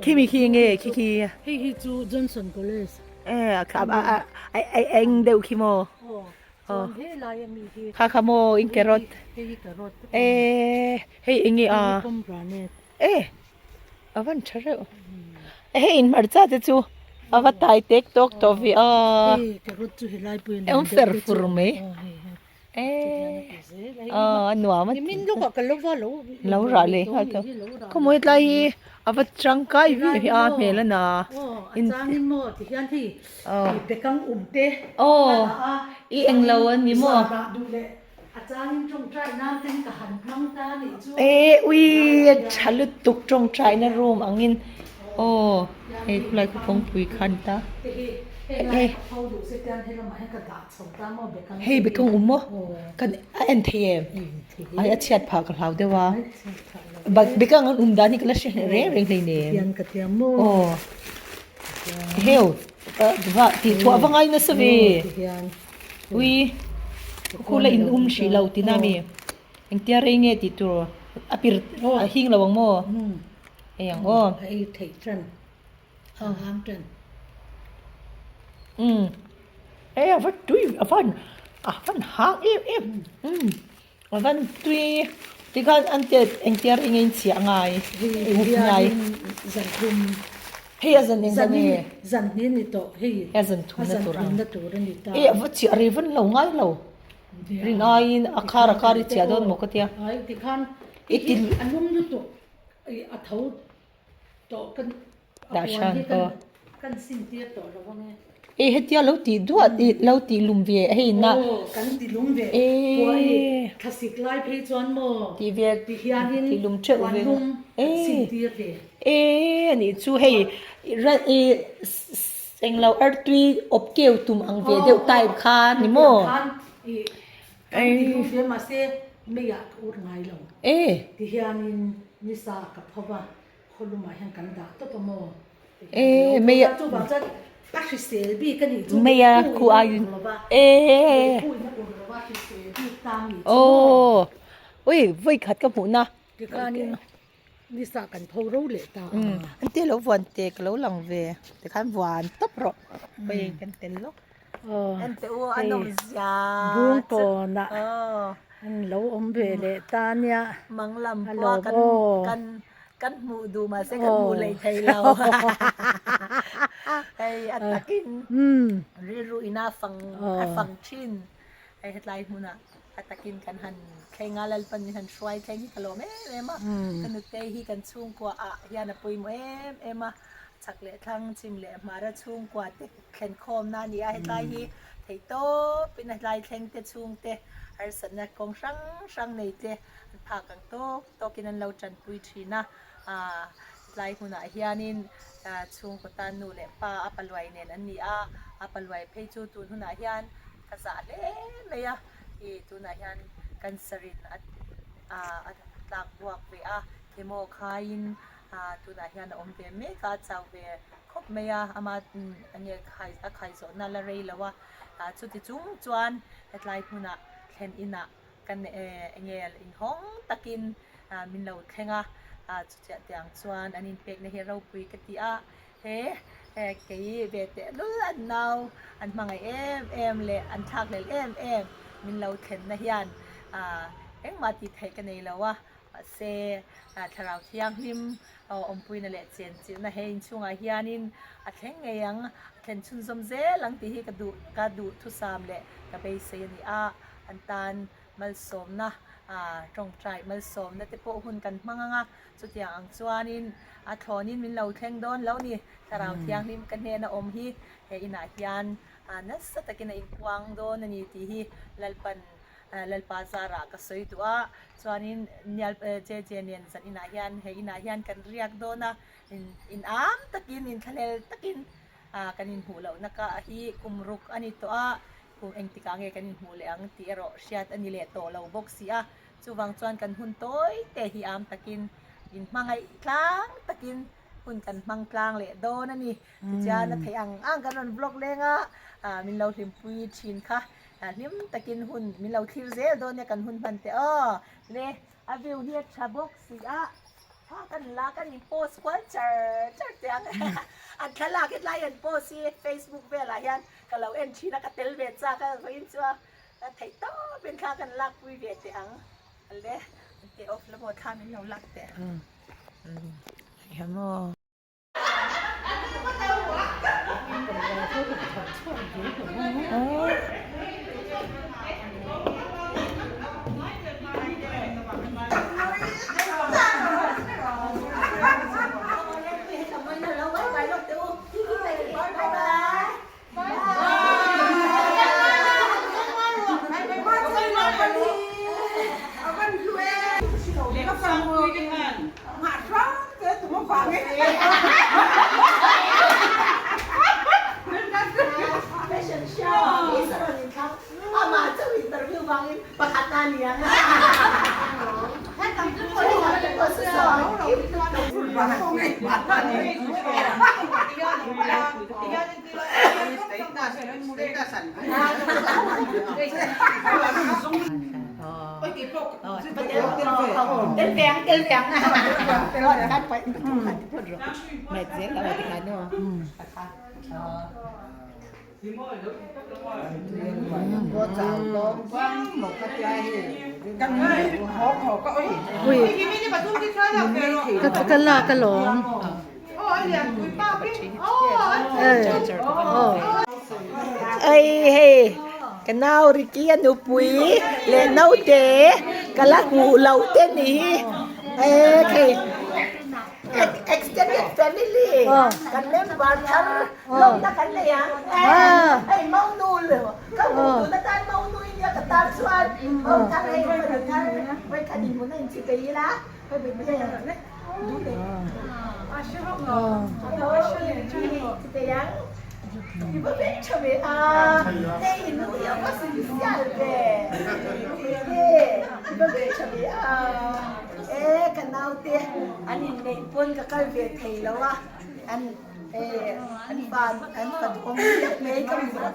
khimi khi nge khi khi hei hi chu Johnson College e a a eng deuh khi maw aw kha kha maw in carrot e hei eng nge a e. A van tha reuh. Hei in hmarcha te chu a va tai tek tawk tawh ve a. Awm fer fur mai. A nuam a ti. Lo rah leh nghal tawh. Khawmawi tlai hi a va tangkai ve hi a hmel a na. Aw i englo a ni maw. A changin tawngtai nan ten ka han hmang ta a nih chu. E ui a tha lutuk tawngtaina room angin aw hei khulai khu kawngpui kha a ni ta hei bekang um maw kan a en thei em ai a chhiat phah ka hlau deuh a bekang an um dan hi ka la hre reng reng hleinem aw heu tih thuah va ngai nasa ve. Ui, khula in um hrih lo tina mi? Engtia rei nge tih tur a pir a hing lo ang maw? Hei ang aw. A ei theih tan, a hang tan. Umm, e a va tui a van a van hang em em. Umm, a van tui tikhan an tia engtia rei nge in chhiah ngai? Hei hianin zan thum. Hei a zan eng zan nge? Zan hnih a ni tawh hei. A zan thumna tur ang. A zan thumna tur a ni ta. E a va chiah rei van lo ngai lo. Rin aiin a khar a khar i chiah dawn maw ka tia. Ai tikhan i a lum lutuk a tho tawh kan dah hran aw. Kan sim tir tawh lo ang e. E hetia lo tih duah tih lo tih lum ve hei na. Aw kan ti lum ve. E. Thlasik lai phei chuan maw. Tih ve ti hianin tih lum theuh ve. Puan lum kan sim tir ve. E anih chu hei i englo artui awp keu tum ang ve deuh type kha ni maw? Kan ti lum ve mahse meiah ka ur ngai lo. E. Ti hianin nisa ka pho va khawlumah hian kan dah tawp a maw? E meia chuvang chuan a hrisel bik a nih chu meia khu aiin e aw ui vawi khat ka hmuh na tikhanin nisa kan pho ro leh ta a an te lo vuan te ka lo lang ve tikhan vuan tawp rawh hei kan tel lawk en teh u a nawm zia bungkawnah an lo awm ve leh ta nia mang lam pawh kan kan Kan hmuh duh mahse kan hmuh leh thei lo. Hei a takin rilru ina fang a fang thin. Hei hetlai hmunah a takin kan han thleng a, Lalpan min han hruai thleng hi ka lawm em em a. Ka nutei hi kan chhungkua ah hian a pawimawh em em a. Chhak leh thlang, chhim leh hmara chhungkua te thlen khawmna a ni a. Hetlai hi theihtawpin hetlai thleng te chhungte harsatna kawng hrang hrang nei te an phak ang tawk. Tawkin an lo tanpui thin a, tlai hunah hianin chhungkaw tan nu leh pa a paluai nen an ni a, a paluai phei chu tun hunah hian ka zah hle mai a, ih tunah hian cancer in a tlak buak ve a, chemo khaiin. Tunah hian a awm ve mek a, chau ve khawp mai a, ama enge khai a khai zawhna la rei lo a, chuti chung chuan hetlai hmunah thlen inah kan enge inhawng takin min lo thleng a, chutiang tiang chuan an inpekna hi ropui ka ti a, he kei ve tehlul an nau an hmangaih em em leh an thlakhlelh em em min lo thlenna hian engmah tih theih ka nei lo a. Mahse, Thlarau Thianghlim awmpuina leh chenchilhna he inchhungah hianin a thleng ngei ang, a thlen chhunzawm zel ang tih hi ka duh, ka duh thusam leh ka beisei a ni a. An tan malsawmna, tawngtai malsawmna te pawh hun kan hmang ang a, chutiang ang chuanin a thlawnin min lo thleng dawn lo ni. Thlarau Thianghlim ka hnena awm hi he inah hian nasa takin a inpuang dawn a ni tih hi Lalpan Lalpa zarah ka sawi duh a, chuanin Nial JJ nen zan inah hian he inah hian kan riak dawn a, in am takin in thlahlel takin kan inhmuh lohna ka hi kum ruk a ni tawh a, kum engtikah nge kan inhmuh leh ang tih erawh hriat a ni leh tawh lo bawk si a, chuvang chuan kan hun tawi te hi am takin in hmangaih tlang takin hun kan hmang tlang leh dawn a ni. Tichuan a theih ang ang kan rawn vlog leng a, min lo hlimpui thin kha. Hlim takin hun min lo thlir zel dawn nia kan hun hman teh aw. Le a view hi a tha bawk si a, thla kan la kan in post kual char char teh ang an thlalak hetlai an post hi Facebook velah hian ka lo en thin a ka tel ve chak a vawiin chu a theih tawp in thla kan lak pui ve teh ang le teh off la maw thla min lo lak teh ang maw. Ka lak alawm. Ei hei ka nau Ricky a nupui leh naute ka la hmuh loh te ni hi e khei extended family kan member thar lawmna kan nei ang hei maunu ka hmuh tun atan maunu i nia ka tan chuan mau thar hei thar vawikhat inhmun a inchhi thei ila.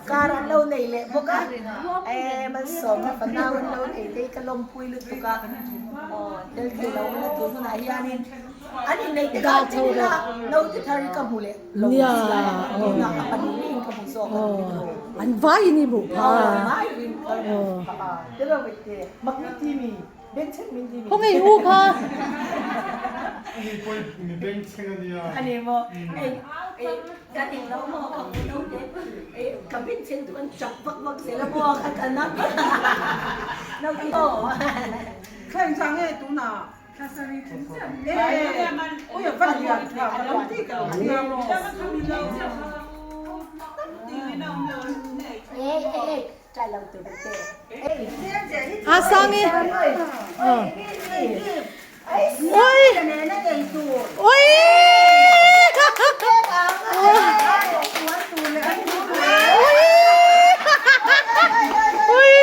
Car an lo nei leh bawk a eh malsawmna fanau an lo nei te hi ka lawmpui lutuk a aw tel thei lo na tur hunah hianin an inneih te kha chu ila naute thar hi ka hmu leh lo sia tunah a pahnih in ka hmu zawk a ni an vaiin i hmuh pha an vaiin ka hmuh pha a tilo vete mak min ti mi. Khawnge i u kha? A sang i Ui Ui Ui Ui.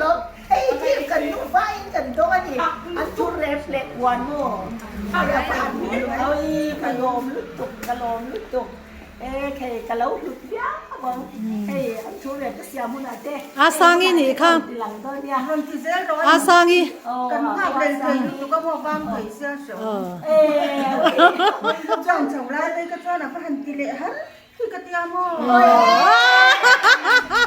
lawm hei hi kan nu vaiin kan dawng a ni an thu rep leh puan maw oi ka lawm lutuk ka lawm lutuk e khei ka lo hlut viau ang hei an thu rep ka siam hunah te A Sangi nih kha lang dawn nia Rawn ti zel rawh A Sangi Kan nghak reng thei lutuk a maw vang thei sia hre awm. Chuan chho lai phei kha chuan a va han ti leh har khi ka tia maw.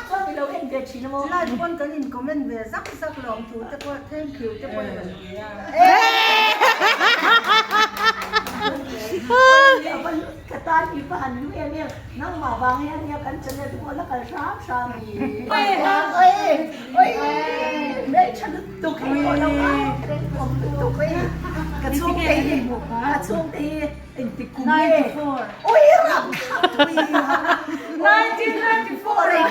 Chuan i lo en ve thin a maw. Live pawn kan in comment ve zak zak lawm thu te pawh thank you te pawh i rawn ti a. A va lut ka tan i va han lu em em nangmah vang hian nia kan channel te pawh la kal hram hram i. Oi oi hmeltha lutuk hei pawh lo ngai reng awm lutuk hei ka chhungte hi ka chhungte hi engtik kum nge oi ram tui 1994 ei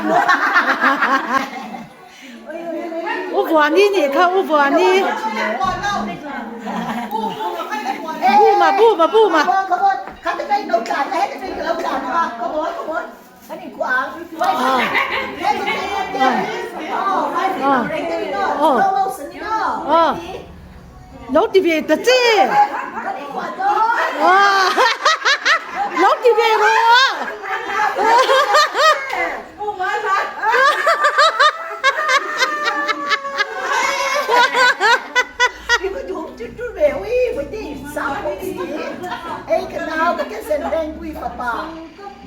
U Vuani nih kha U Vuani Buma buma buma Lo ti ve ta che Lo ti ve rawh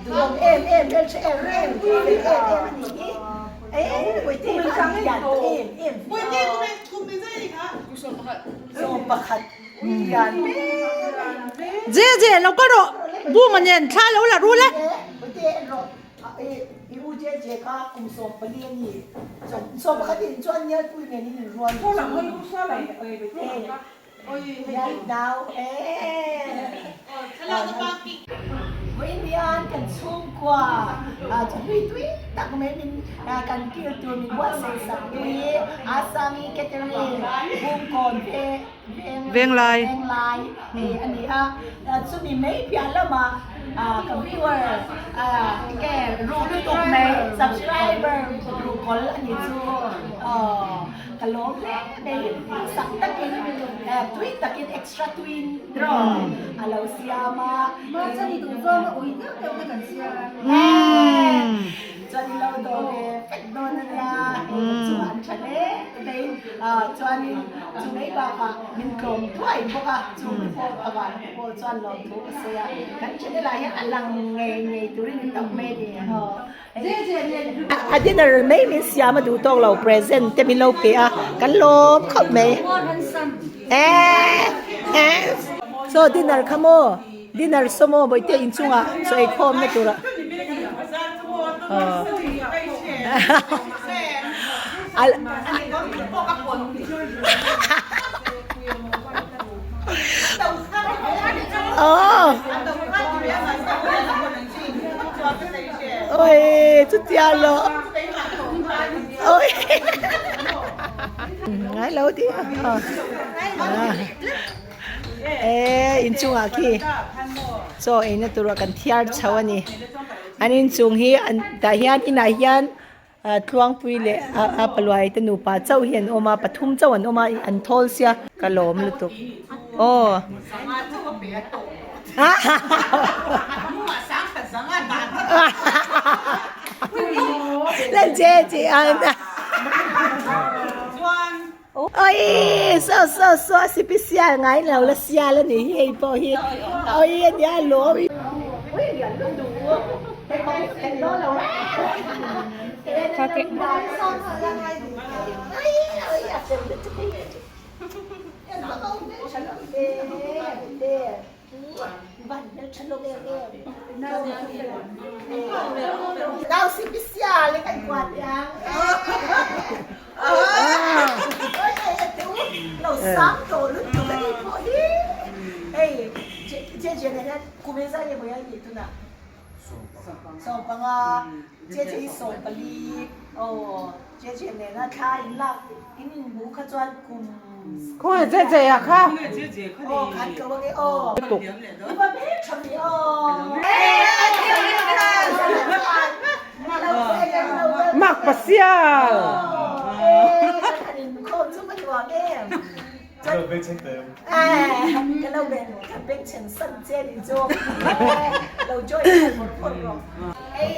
Duhawm em em hmeltha em em fel em em a nih hi e Puite kha an lian ta em em 11 lian Je je lo ka rawh buma nen thla lo la rul e. Puite en rawh i u je je kha kum 14 a ni 11 in chuan Nialpui nen in inrual Vawiin kan chhungkua chawhlui tui tak mai min kan kil tur min buatsaih sak tui Asangi Catering Bungkawn Venglai a ni a, chumi mai piah lamah ka viewer enge ruh lutuk mai subscriber ruhkawl a ni chu. Ka lawm hle mai, sak takin tui takin extra tuiin draw a lo siam a. Mahse ni duh zawng a ui deuh deuh te kan siam a. Chuan i lo dawh ve fek dawn a nia, hei kan chungah an tha hle mai. Chuanin chu mai bakah min tlawm thuai bawk a, chung te pawh a van te pawh chuan lawmthu ka sawi a. Kan channel ah hian a lang ngei ngei turin in tak mai a ni. A dinner mai min siam a duh tawk lo present te min lo pe a kan lawm khawp mai so dinner kha maw dinner saw maw bawihte inchungah chaw ei khawm na turah Oi chutia lo oi ngai lo ti e inchungah khi chaw eina tura kan thiar chho a ni an inchung hi an tah hian inah hian Tluangpui leh a paluai te nupa chauh hi an awm a pathum chauh an awm a an thawl sia ka lawm lutuk aw. Oi so so so a sipisial ngai lo la sial a ni hi hei pawh hi oi a nia lawm Nau sipisial kan kuat yang Lo sang tawh lutuk a nih pawh hi. Hei Jeje nen hian kum engzah nge mawi a nih tunah? 15 Jeje hi 14 aw Jeje nena thla in lak in inhmuh kha chuan kum Khawnge Jeje a kha? Aw khan ko ange aw. I va hmel tha mi aw. Mak Pasial! nuam em? Ka lo bengchheng teh em? Ka lo beng ka bengchheng san che ni chu. Lo join nghal phawrh phawrh rawh. Hei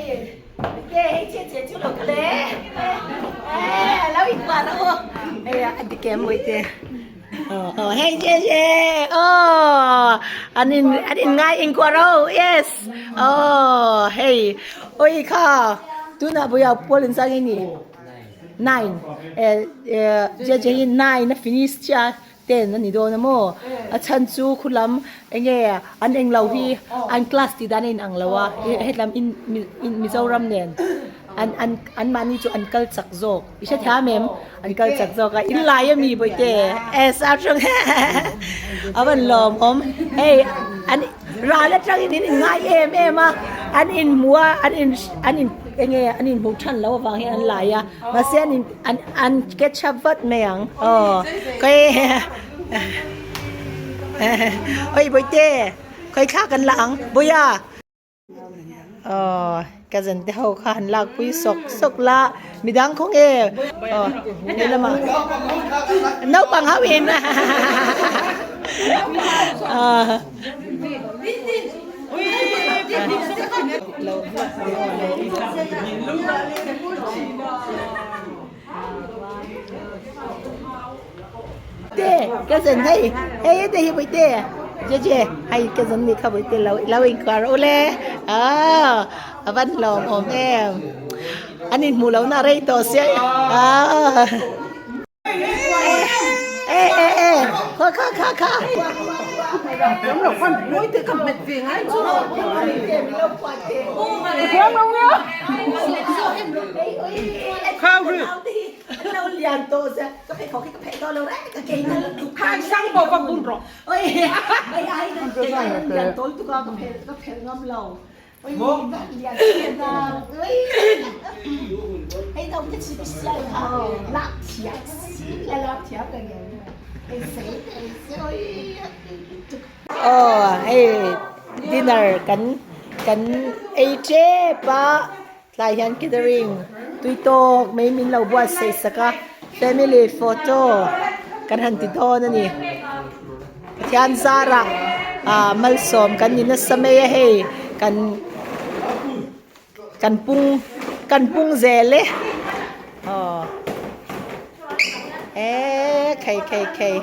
ke hei che che chu lo kal e. Lo inkuah rawh u. Hei a dik em Mawite? Aw hei che che aw an in an in ngai inkuah rawh u yes aw hei oi kha tunah buia pual inzang i ni. 9 eh je hi 9 a finish chiah a 10 a ni dawn a maw a chhan chu khulam enge an englo hi an class tih dan a inang lo a hetlam in Mizoram nen an an an mahni chu an kal chak zawk i hre thiam em an kal chak zawk a in lai ami bawihte eh sir hrang a van lawmawm hei an ral atangin in inngai em em a an inhmu a an in an in Enge an inhmuh than loh avang hian an lai a, mahse an in an an catch up vat mai ang aw khawi oi bawihte khawi thla kan la ang bawia aw cousin te ho kha han lak pui sawk sawk la midang khaw nge aw helamah naupang ho in aw. Te ka zan hei hei te hi bawihte je je hei ka zan ni kha bawihte lo lo inkuar rawh ule aw a van hlawm awm em an inhmuh lohna a rei tawh sia aw. Aw hei dinner kan kan ei tep a tlai hian catering tui tawk mai min lo buatsaih sak a family photo kan han ti dawn a ni Pathian zarah ah malsawm kan ni nasa mai a hei kan kan pung kan pung zel e aw eh khei khei khei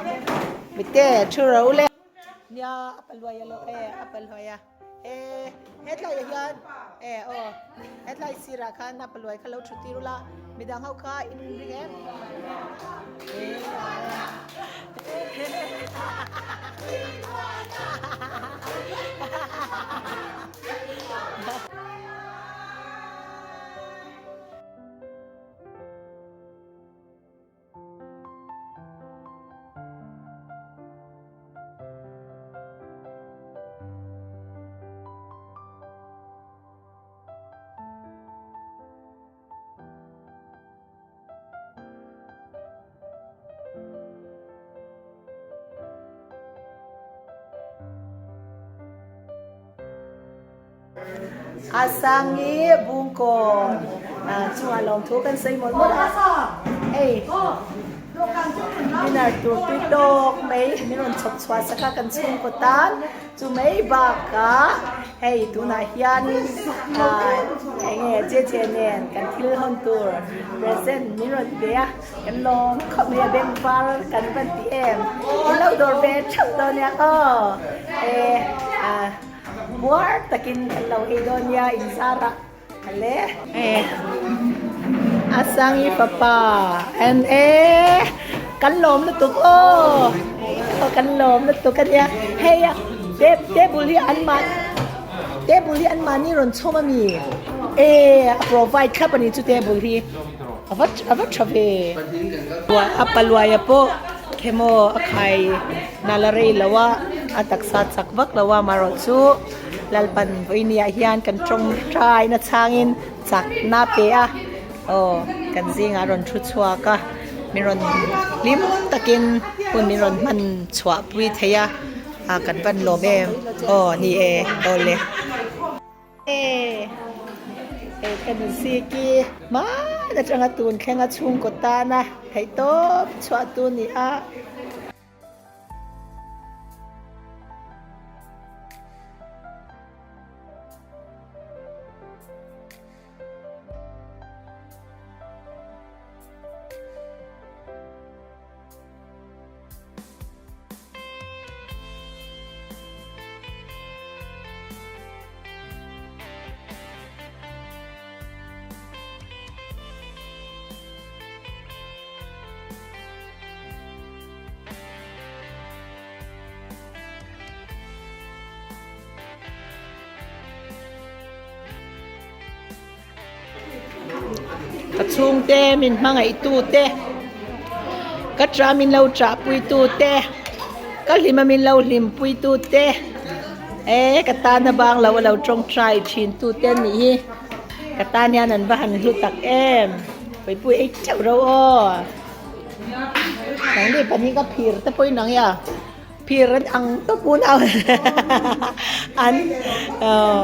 mite thu ro le nia a paluai a lo e a paluai a. E hetlai ah hian e aw hetlai sirah khan a paluai kha lo thu tir ula midang ho kha in ring em A sang i bungkawn chungah lawmthu kan sawi mawlh mawlh a, hei dinner tur tui tawk mai min rawn chhawp chhuah sak a kan chhungkaw tan chu mai bakah hei tunah hianin eng nge che che nen kan thil hawn tur present min rawn pe a kan lawm khawp mai a beng var kan van ti em in lo dawr ve theuh dawn nia aw e ah. Buar takin kan lo ei dawn nia inzar a le. A sangi fapa en e kan lawm lutuk aw kan lawm lutuk a nia hei a table hi an mah table hi an mahni rawn chhawm a mi e a provide thlap a ni chu table hi a va a va tha ve a paluaia pawh khemaw a khai Nal a rei lo a, a taksa chak vak lo a, amaherawh chu Lalpan vawinia hian kan tawngtai na chhangin chakna pe a, aw kan zingah a rawn thu chhuak a, min rawn hlim takin hun min rawn hman chhuah pui thei a, kan van lawm em, aw ni e, aw le. E, hei ka nu Ziki, hmanah. atanga tun thlenga chhungkaw tana theihtawp chhuah tu ni a. Ka chhungte min hmangaihtu te, ka tah min lo tahpuitu te, ka hlima min lo hlimpuitu te, eh ka tana bang lo a lo tawngtai thintu te an nih hi. Ka tan hian an va han hlu tak em. Puipui ei teuh ro aw. Nangni pahnih ka phir te pawhin ang ia. Phir an ang tawp unau an aw.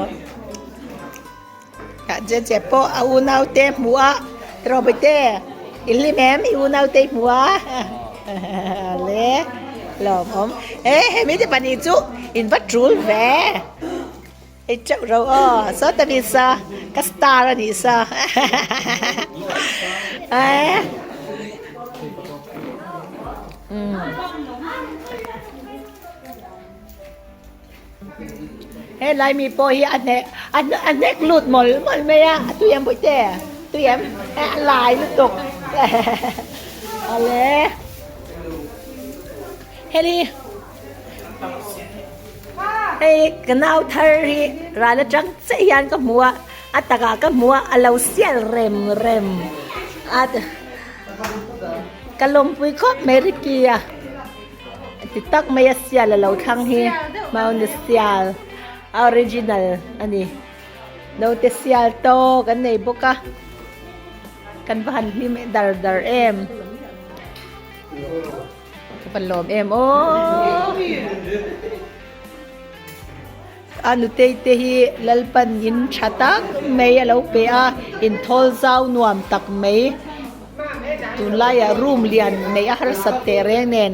Che che pawh a unau te hmuh a tiraw te i hlim em i unau te i hmuh a le lawmawm e hemi te pahnih chu in va tul ve ei teuh ro aw saw ta ni sa ka star a nih sa e umm. Helai mi pawh hi a hnek a hnek lut mawlh mawlh mai a, a tui em bawihte tui em a lai lutuk awle heli hei ka nau thar hi ral atang chiah hian ka hmu a a takah ka hmu a a lo sial rem rem a ka lawmpui khawp mai Ricky a. Ti tak mai a sial a lo thlang hi Mauna sial a original a ni. Naute sial tawk an nei bawk a, kan va han hlim dar dar em. Ka van lawm em aw. A nutei te hi Lalpan in tha tak mai a lo pe a, inthawl zau nuam tak mai. Tunlaiah room lian neih a harsat teh reng nen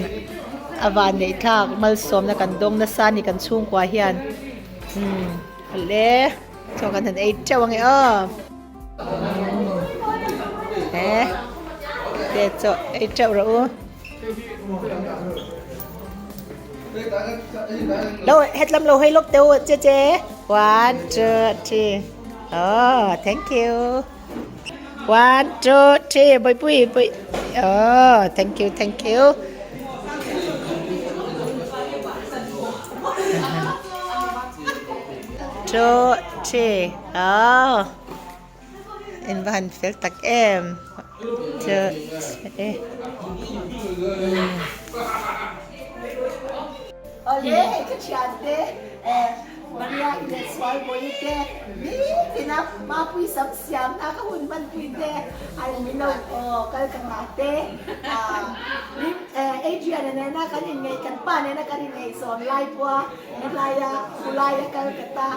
a van neih thlak malsawmna kan dawng nasa a ni kan chhungkua hian umm le chaw kan han ei teuh ange aw he te chaw ei teuh rawh u. Lo hetlam lo hei lawk teh u che che one two three oh thank you. One, two, three, bawihpui, bawih, oh, thank you, thank you. Two, three, oh, in va han fel tak em. Two, three. Ole, ka thian te, eh, Maria i leh sual bawi te, nitin a mapui sam siam na ka hun hman pui te, an min lo aw kal ka ngah te, Adrian-a nena kan inngeih, kan pa nena kan inngeih zawm lai pawha helaia khulaia kal ka ta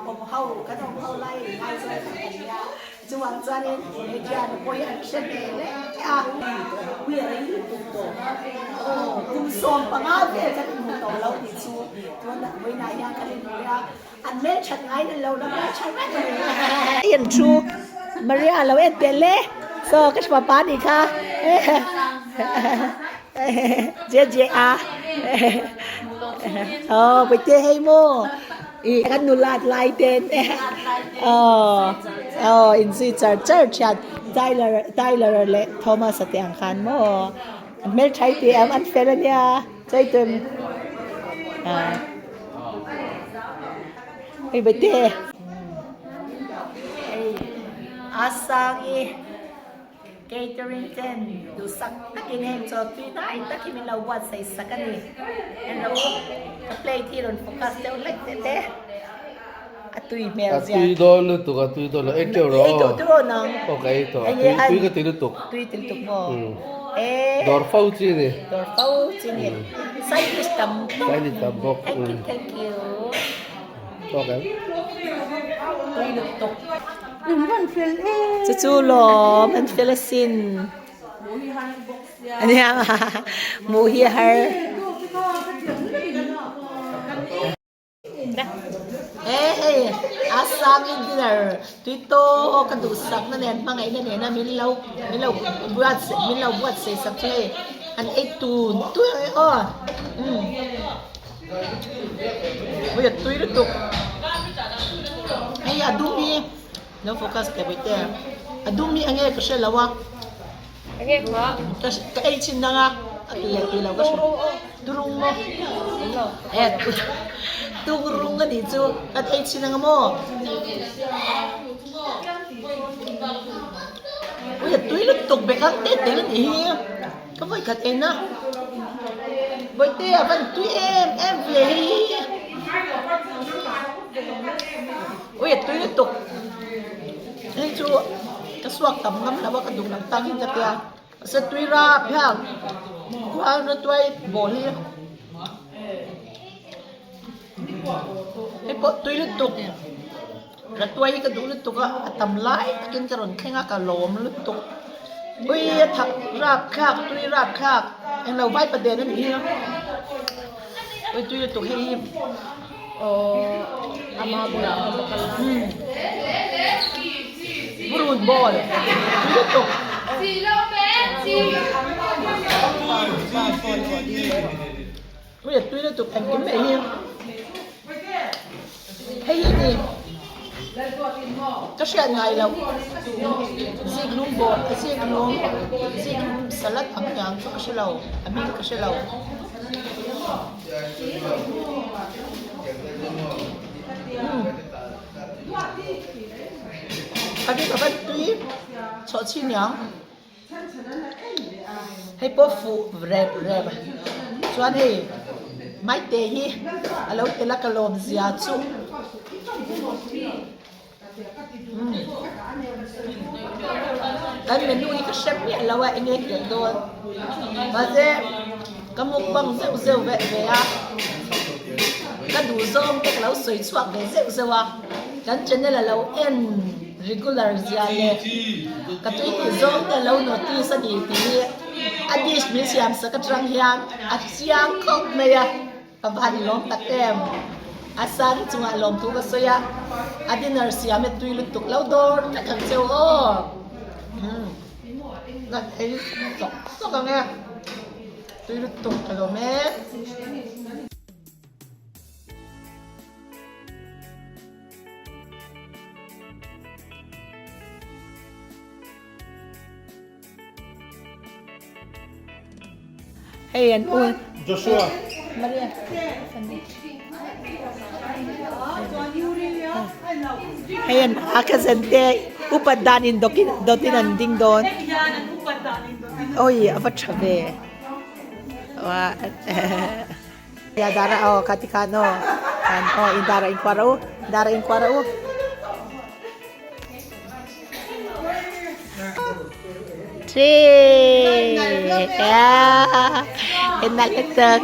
awm ho, kan awm ho lai in ngaizawl kha kan nia. Chuvang chuanin Adrian-a pawh hi an hre ve hle a. Ui a rei lutuk tawh. Aw, kum 15 vel kan inhmu tawh lo tih chu tunah vawiinah hian kan inhmu a, an hmelthat ngai na lo la hmeltha reng a ni. En chu Maria lo en teh le, saw ka hre pa nih kha JJ a aw Puite hei maw. I kan nulat lai ten aw aw inzui char char thian Tyler Tyler leh Thomas a te ang khan maw an hmeltha i ti em an fel ania chaitum ah hei bete hei a sang i. Catering ten duhsak takin heng chaw tui hnai tak hi min lo buatsaih sak a ni. Hello, ka plate hi rawn focus deuh hlek teh te. A tui hmel zia. A tui dawn lutuk, a tui dawn lo. Ei teuh rawh. Ei tawh teuh rawh nang. Aw ka ei tawh. Tui tui ka ti lutuk. Tui ti lutuk maw? E. Dawr fo chi a ni. Dawr fo chi a ni. Side dish tam bawk. Side dish tam bawk. Thank you, thank you. Tawk em? Tui lutuk. Chu chu lawm an fel asin. Ania hmuh hi a har. E hei a sangin dinner tui tawk ka duhsakna nen hmangaihna nena min lo min lo buat min lo buatsaih sak chu hei an ei tun tun ang e aw umm ui a tui lutuk hei a dum hi lo focus teh bawihte a dum hi enge ka hre lo a. Ka ei chin dang a, a tui leh tui lo ka hre. Turung maw? E tungrung a nih chu ka ei chin ang maw? Ui a tui lutuk bek ang te tel a nih hi. Ka vawi khat en a. Bawihte a van tui em em ve hi. Ui a tui lutuk. Hei chu ka suak tam ngam lo a ka duh loh tangin ka tia mahse tui rap hian khual na tuai bawl hi hei pawh tui lutuk ka tuai hi ka duh lutuk a a tam lai takin ka rawn thleng a ka lawm lutuk ui a thak rap thlak tui rap thlak englo vai pa den a nih hi ui tui lutuk hei hi. Purun ball tui lutuk. Ui a tui lutuk engkim mai hi. Hei hi ni ka hriat ngai loh ziklum ball ziklum ziklum salad ang niang chu ka hre lo a hming ka hre lo. A bik a van tui chawh chhin niang hei pawh fuh rep rep chuan hei maite hi a lo tel a ka lawm zia chu. Kan menu hi ka hre miah lo a enge tel dawn mahse ka mukbang zeuh zeuh ve ve a ka duh zawng te ka lo sawi chhuak ve zeuh zeuh a kan channel a lo en regular zia leh ka tui tih zawng te a lo notice a ni tih hi a dish min siam sak atang hian a chiang khawp mai a. Ka va han lawm tak em. A sang chungah lawmthu ka sawi a, a dinner siam hi tui lutuk lo dawr vek ang cheu aw. Umm ka ei sawk sawk ang e, tui lutuk ka lawm e. Hei an u Joshua Maria Hei an a cousin te upat dan in dokin dawtin an ding dawn Oi a va tha ve Wa Ya dara aw kha ti khan aw khan aw in dara in kuar u dara in kuar u Three. Yeah. Enal lutuk.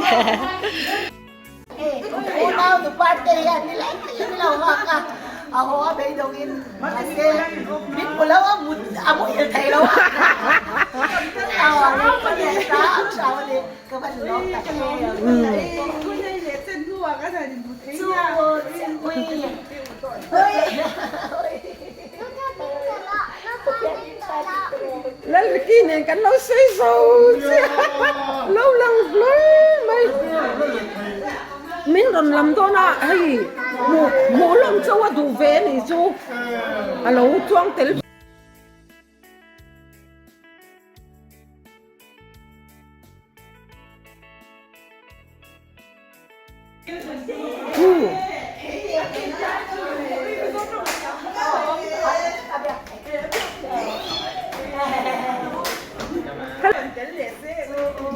Unau nu parte hian ni lai takin lo nghak a. A haw a beidawngin mahse min hmu lo a mut a muhil thei lo a. Ka van lawm tak em. Chu ui. Lalriki nen kan lo sawi zo chiah lo lang hlui mai min rawn lam dawn a hei hmuh hmuh lawm chauh a duh ve a nih chu a lo chuang tel.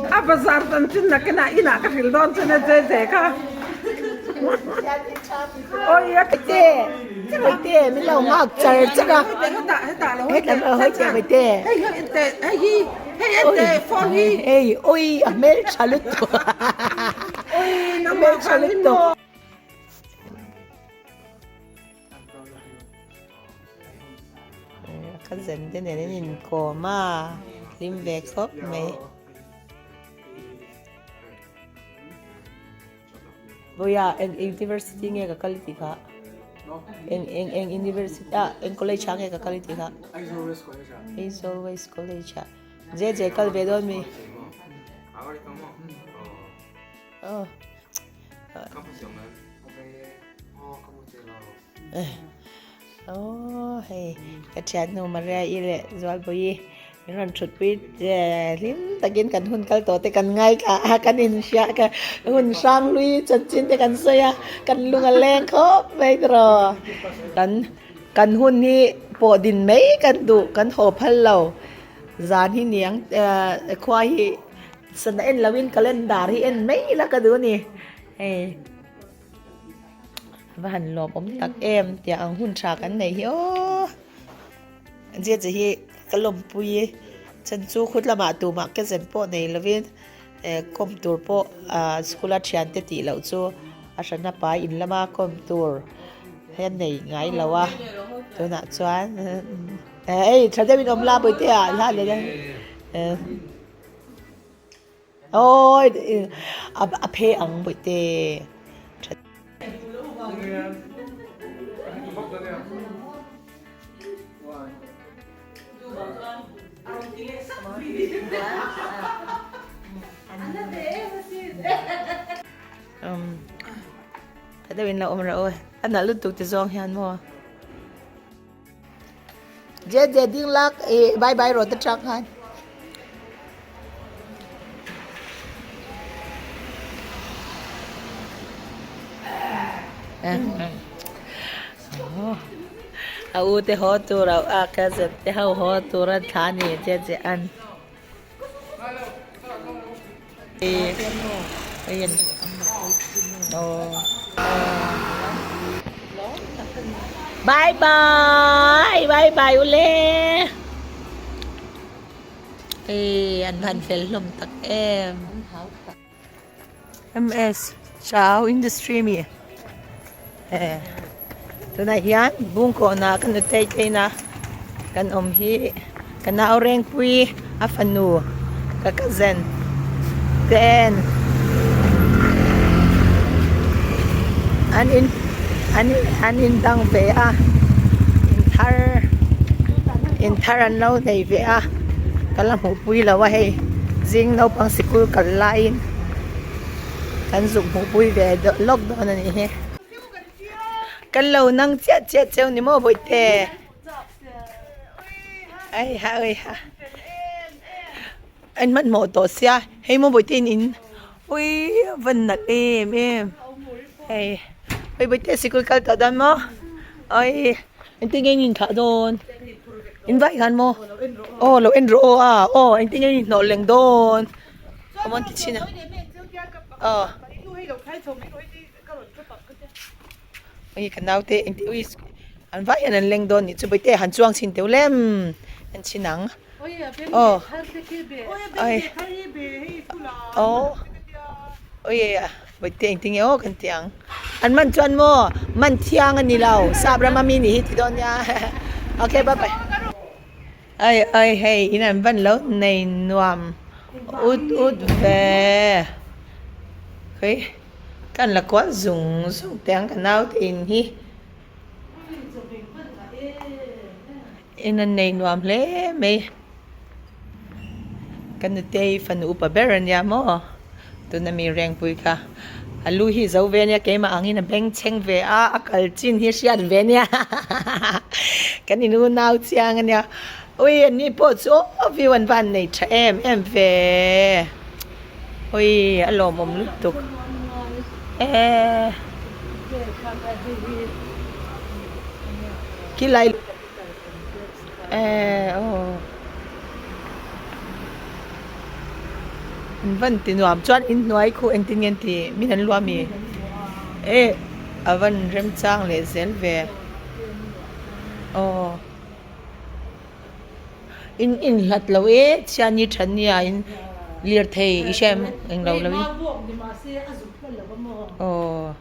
A bazar tan chin nakinah inah ka hril dawn chu na che che kha. Oi a te oi te min lo nghak char char a. Heta hoi te hoi te. Hei hei te hei hi hei en te phone hi. Hei oi a hmel tha lutuk. Oi nangmah tha lutuk. Cousin te nen an inkawm a, hlim ve khawp mai. Vawiah eng university nge ka kal i tih kha? Eng eng eng university ah eng college ah nge ka kal i tih kha? Aizawl West College ah. JJ kal ve dawn mi? Oh. Aww hei ka thiannu Maria i leh Zualbawi min rawn thutpui hlim takin kan hun kal tawh te kan ngaithla a kan inhria ka hun hrang hlui chanchin te kan sawi a kan lung a leng khawp mai tiraw kan kan hun hi pawh din mai kan duh kan haw phal lo zan hi niang khua hi sana en loin calendar hi en mai ila ka duh a ni hei. Va han lawm awm tak em tiang ang hun tha kan nei hi aw zia che hi ka lawmpui chan chu khut lamah tumah ke zen pawh nei lovin eh kawm tur pawh ah school a thian te tih loh chu a hran a pai in lama kawm tur hian nei ngai lo a tunah chuan eh hei tha deuhin awm la bawihte ah hla leh eh. Awi a phe ang bawihte. Tha deuhin lo awm rawh aw. A nalh lutuk ti zawng hian maw. Je je ding lak i bye bye rawh te tang khan. A u te haw tur a a cousin te ho haw tur a thla ni je je an. Bye bye bye bye ule Ê an han fel hlawm tak em MS Chau Industry mi e tunah hian bungkawhna kan nu tei tleina kan awm hi ka nau rengpui a fanu ka cousin ten an in an an in dang ve a in thar in thar an lo nei ve a ka la hmuh pui lo a hei zing naupang sikul kal laiin. Kan zuk hmuh pui ve lawk dawn a nih hi. Kan lo nang chiah chiah cheu ni maw Bawihte? Ai ha oi ha. An hmanhmawh tawh sia hei maw Bawihte in in ui a van nalh em em. Hei oi Bawihte sikul kal tawh dawn maw? Oi engtin nge in inthlah dawn? In vai khan maw? Aw lo en rawh aw a aw engtin nge in inhnawh leng dawn? Awm ti chin a aw ui ka naute engti ui an vai hian an leng dawn nih chu bawihte han chuang chhin teuh lem an chhin ang aw ai aw ui bawihte engti nge aw kan ti ang an man chuan maw man thiang a ni lo sap rama mi nih hi ti dawn nia okay bye bye. Ai ai hei in an van lo nei nuam ut ut ve khawi kan la kual zung zung teh ang ka naute in hi in an nei nuam hle mai ka nutei fanu upa ber ania maw tuna mi rengpui kha a lu hi zo ve ania keimah angin a bengchheng ve a a kal chin hi hriat ve ania kan in unau chiang ania ui an ni pawh chu aw view an van nei tha em em ve ui a lawmawm lutuk e khilai e aw. An van ti nuam chuan inhnuai khu engtin nge an ti min an luah ami eh a van remchang leh zel ve aw in inhlat lo e chhiani thania in lirthei i hre em englo lo in aw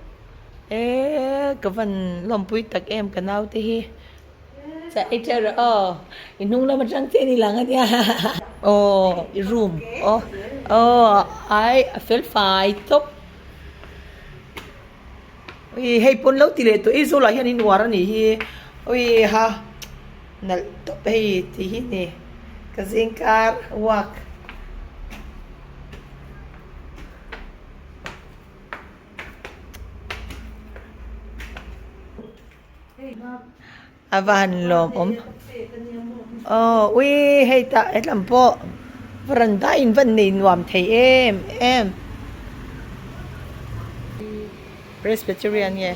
eh ka van lawmpui tak em ka naute hi. Sa ei teuh rawh aw. I hnung lam atang chian i lang a nia. Aw i room aw aw ai a fel fai tawp. Ui hei pawn lo ti leh tawh Aizawl ah hian in uar a nih hi ui ha nalh tawp hei tih hi ni ka zingkar walk. A va han lawm awm aw ui hei tah hetlam pawh varanda in van nei nuam thei em em Presbyterian nge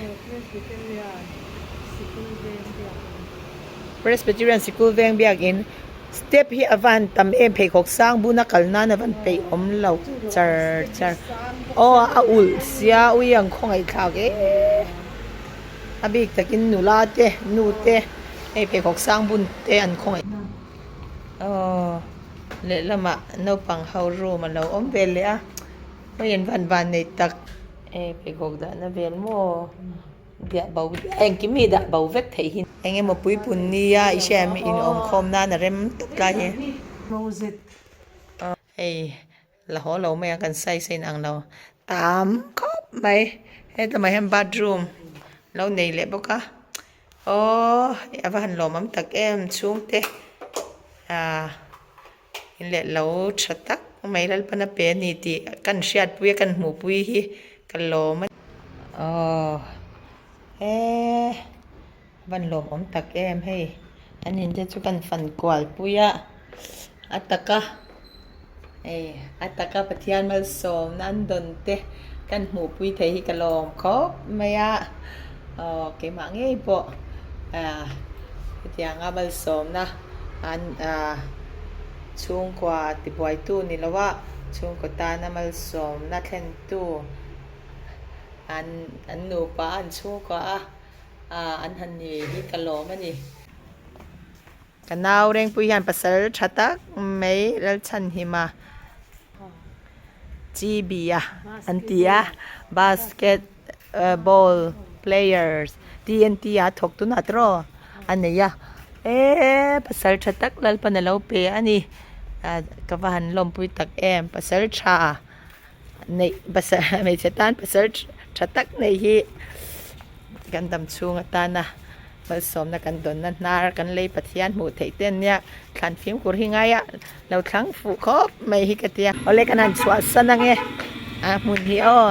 Presbyterian sikul veng biakin step hi a van tam em pheikhawk sang buna kal nan a van peih awm lo char char aw a ulh sia ui ang khawngaih thlak em. A bik takin nula te nu te hei pheikhawk sang bun te an khawngaih aw lehlamah naupang ho room a lo awm ve leh a hei an van van nei tak hei pheikhawk dahna vel maw diah bo engkim hi dah bo vek theih hi eng emaw puipun nia i hria em in awm khawm nan a rem tawp lai hi hei. La haw lo mai a kan size a inang lo tam khawp mai hetlaiah hian bathroom lo nei leh bawk a aww a va han lawmawm tak em chhungte ah in leh lo tha tak mai Lalpana pe a ni tih kan hriatpui a kan hmuhpui hi ka lawm a aww eee a van lawmawm tak em hei an in te chu kan fan kual pui a a taka hei a taka Pathian malsawmna an dawn te kan hmuhpui thei hi ka lawm khawp mai a aw keimah ngei pawh ah hetianga malsawmna an ah chhungkua tibuaitu ni lo a chhungkaw tana malsawmna thlentu an an nupa an chhungkua a. Ah an han ni hi ka lawm a ni. Ka nau Rengpui hian pasal tha tak mai Lalchhanhima Chibia an ti a, basket ball players TNT a thawk tunah tawh a nei a, eee pasal tha tak Lalpan a lo pe a ni, ka va han lawmpui tak em pasal tha neih pasal hmeichhe tan pasal tha tak nei hi kan dam chhung atana malsawmna kan dawnna hnar kan lei Pathian hmuh theih te ania thlan fimkhur hi ngai a lo thlang fuh khawp mai hi ka tia awle kan han chhuah san ange a hmun hi aw.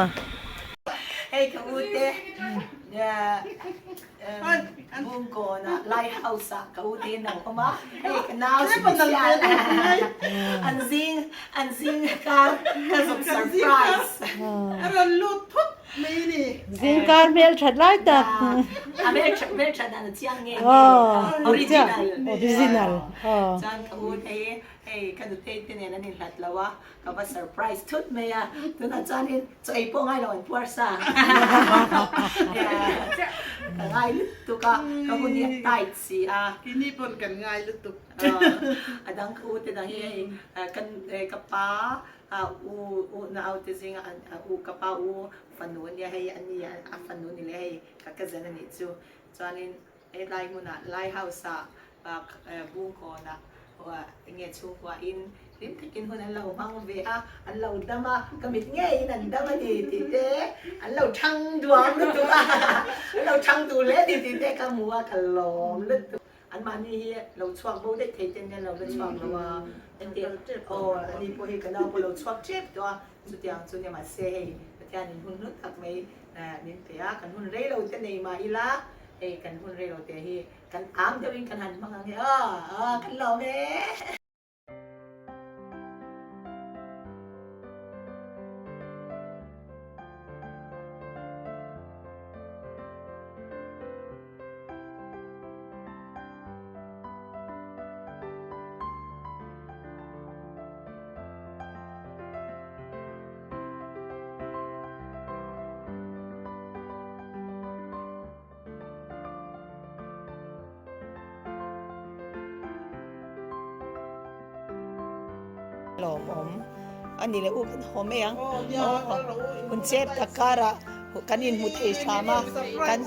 Hei ka u te Bungkawnah lighthouse ah ka u te in lo awm a, hei ka nau special an zing an zing kar ka zuk surprise. A rawn lut phut mai a ni. Zing kar hmel that lai tak. A hmel that hmel that dan a chiang nge nge original. Original. Chuan ka u te hi hei ka nutei te nen an inhlat lo a, ka va surprise thut mai a, tunah chuanin Chaw ei pawh ngai lo an puar sa. Ka ngai lutuk a, ka hun hi a tight si a. Kini pawn kan ngai lutuk. A dang ka u te dang hi hei kan ka pa u u nau te zinga u ka pa u fanu ania hei a ni a fanu ni leh hei ka cousin a nih chu. Chuanin Hetlai hmunah Lighthouse ah Bungkawnah enge chhungkua in hlim takin hun an lo hmang ve a, an lo dam a, ka mit ngeiin an dam a ni tih te, an lo thang duam lutuk a, an lo thang duh hle ni tih te ka hmu a, ka lawm lutuk. Anmahni hi lo chhuak bo daih thei ten hian lo la chhuak lo a, engti aw ani pawh hi ka nau pawh lo chhuak tep tawh a, chutiang chu nia mahse hei Pathianin hun hlu tak mai min pe a, kan hun rei lo te nei mah ila, Hei kan hun rei lo te hi kan ang deuh in kan han hmang ang e aw aw kan lawm e. Lawmawm a ni leh u kan haw mai ang hun chep tak karah kan inhmu thei hram a kan.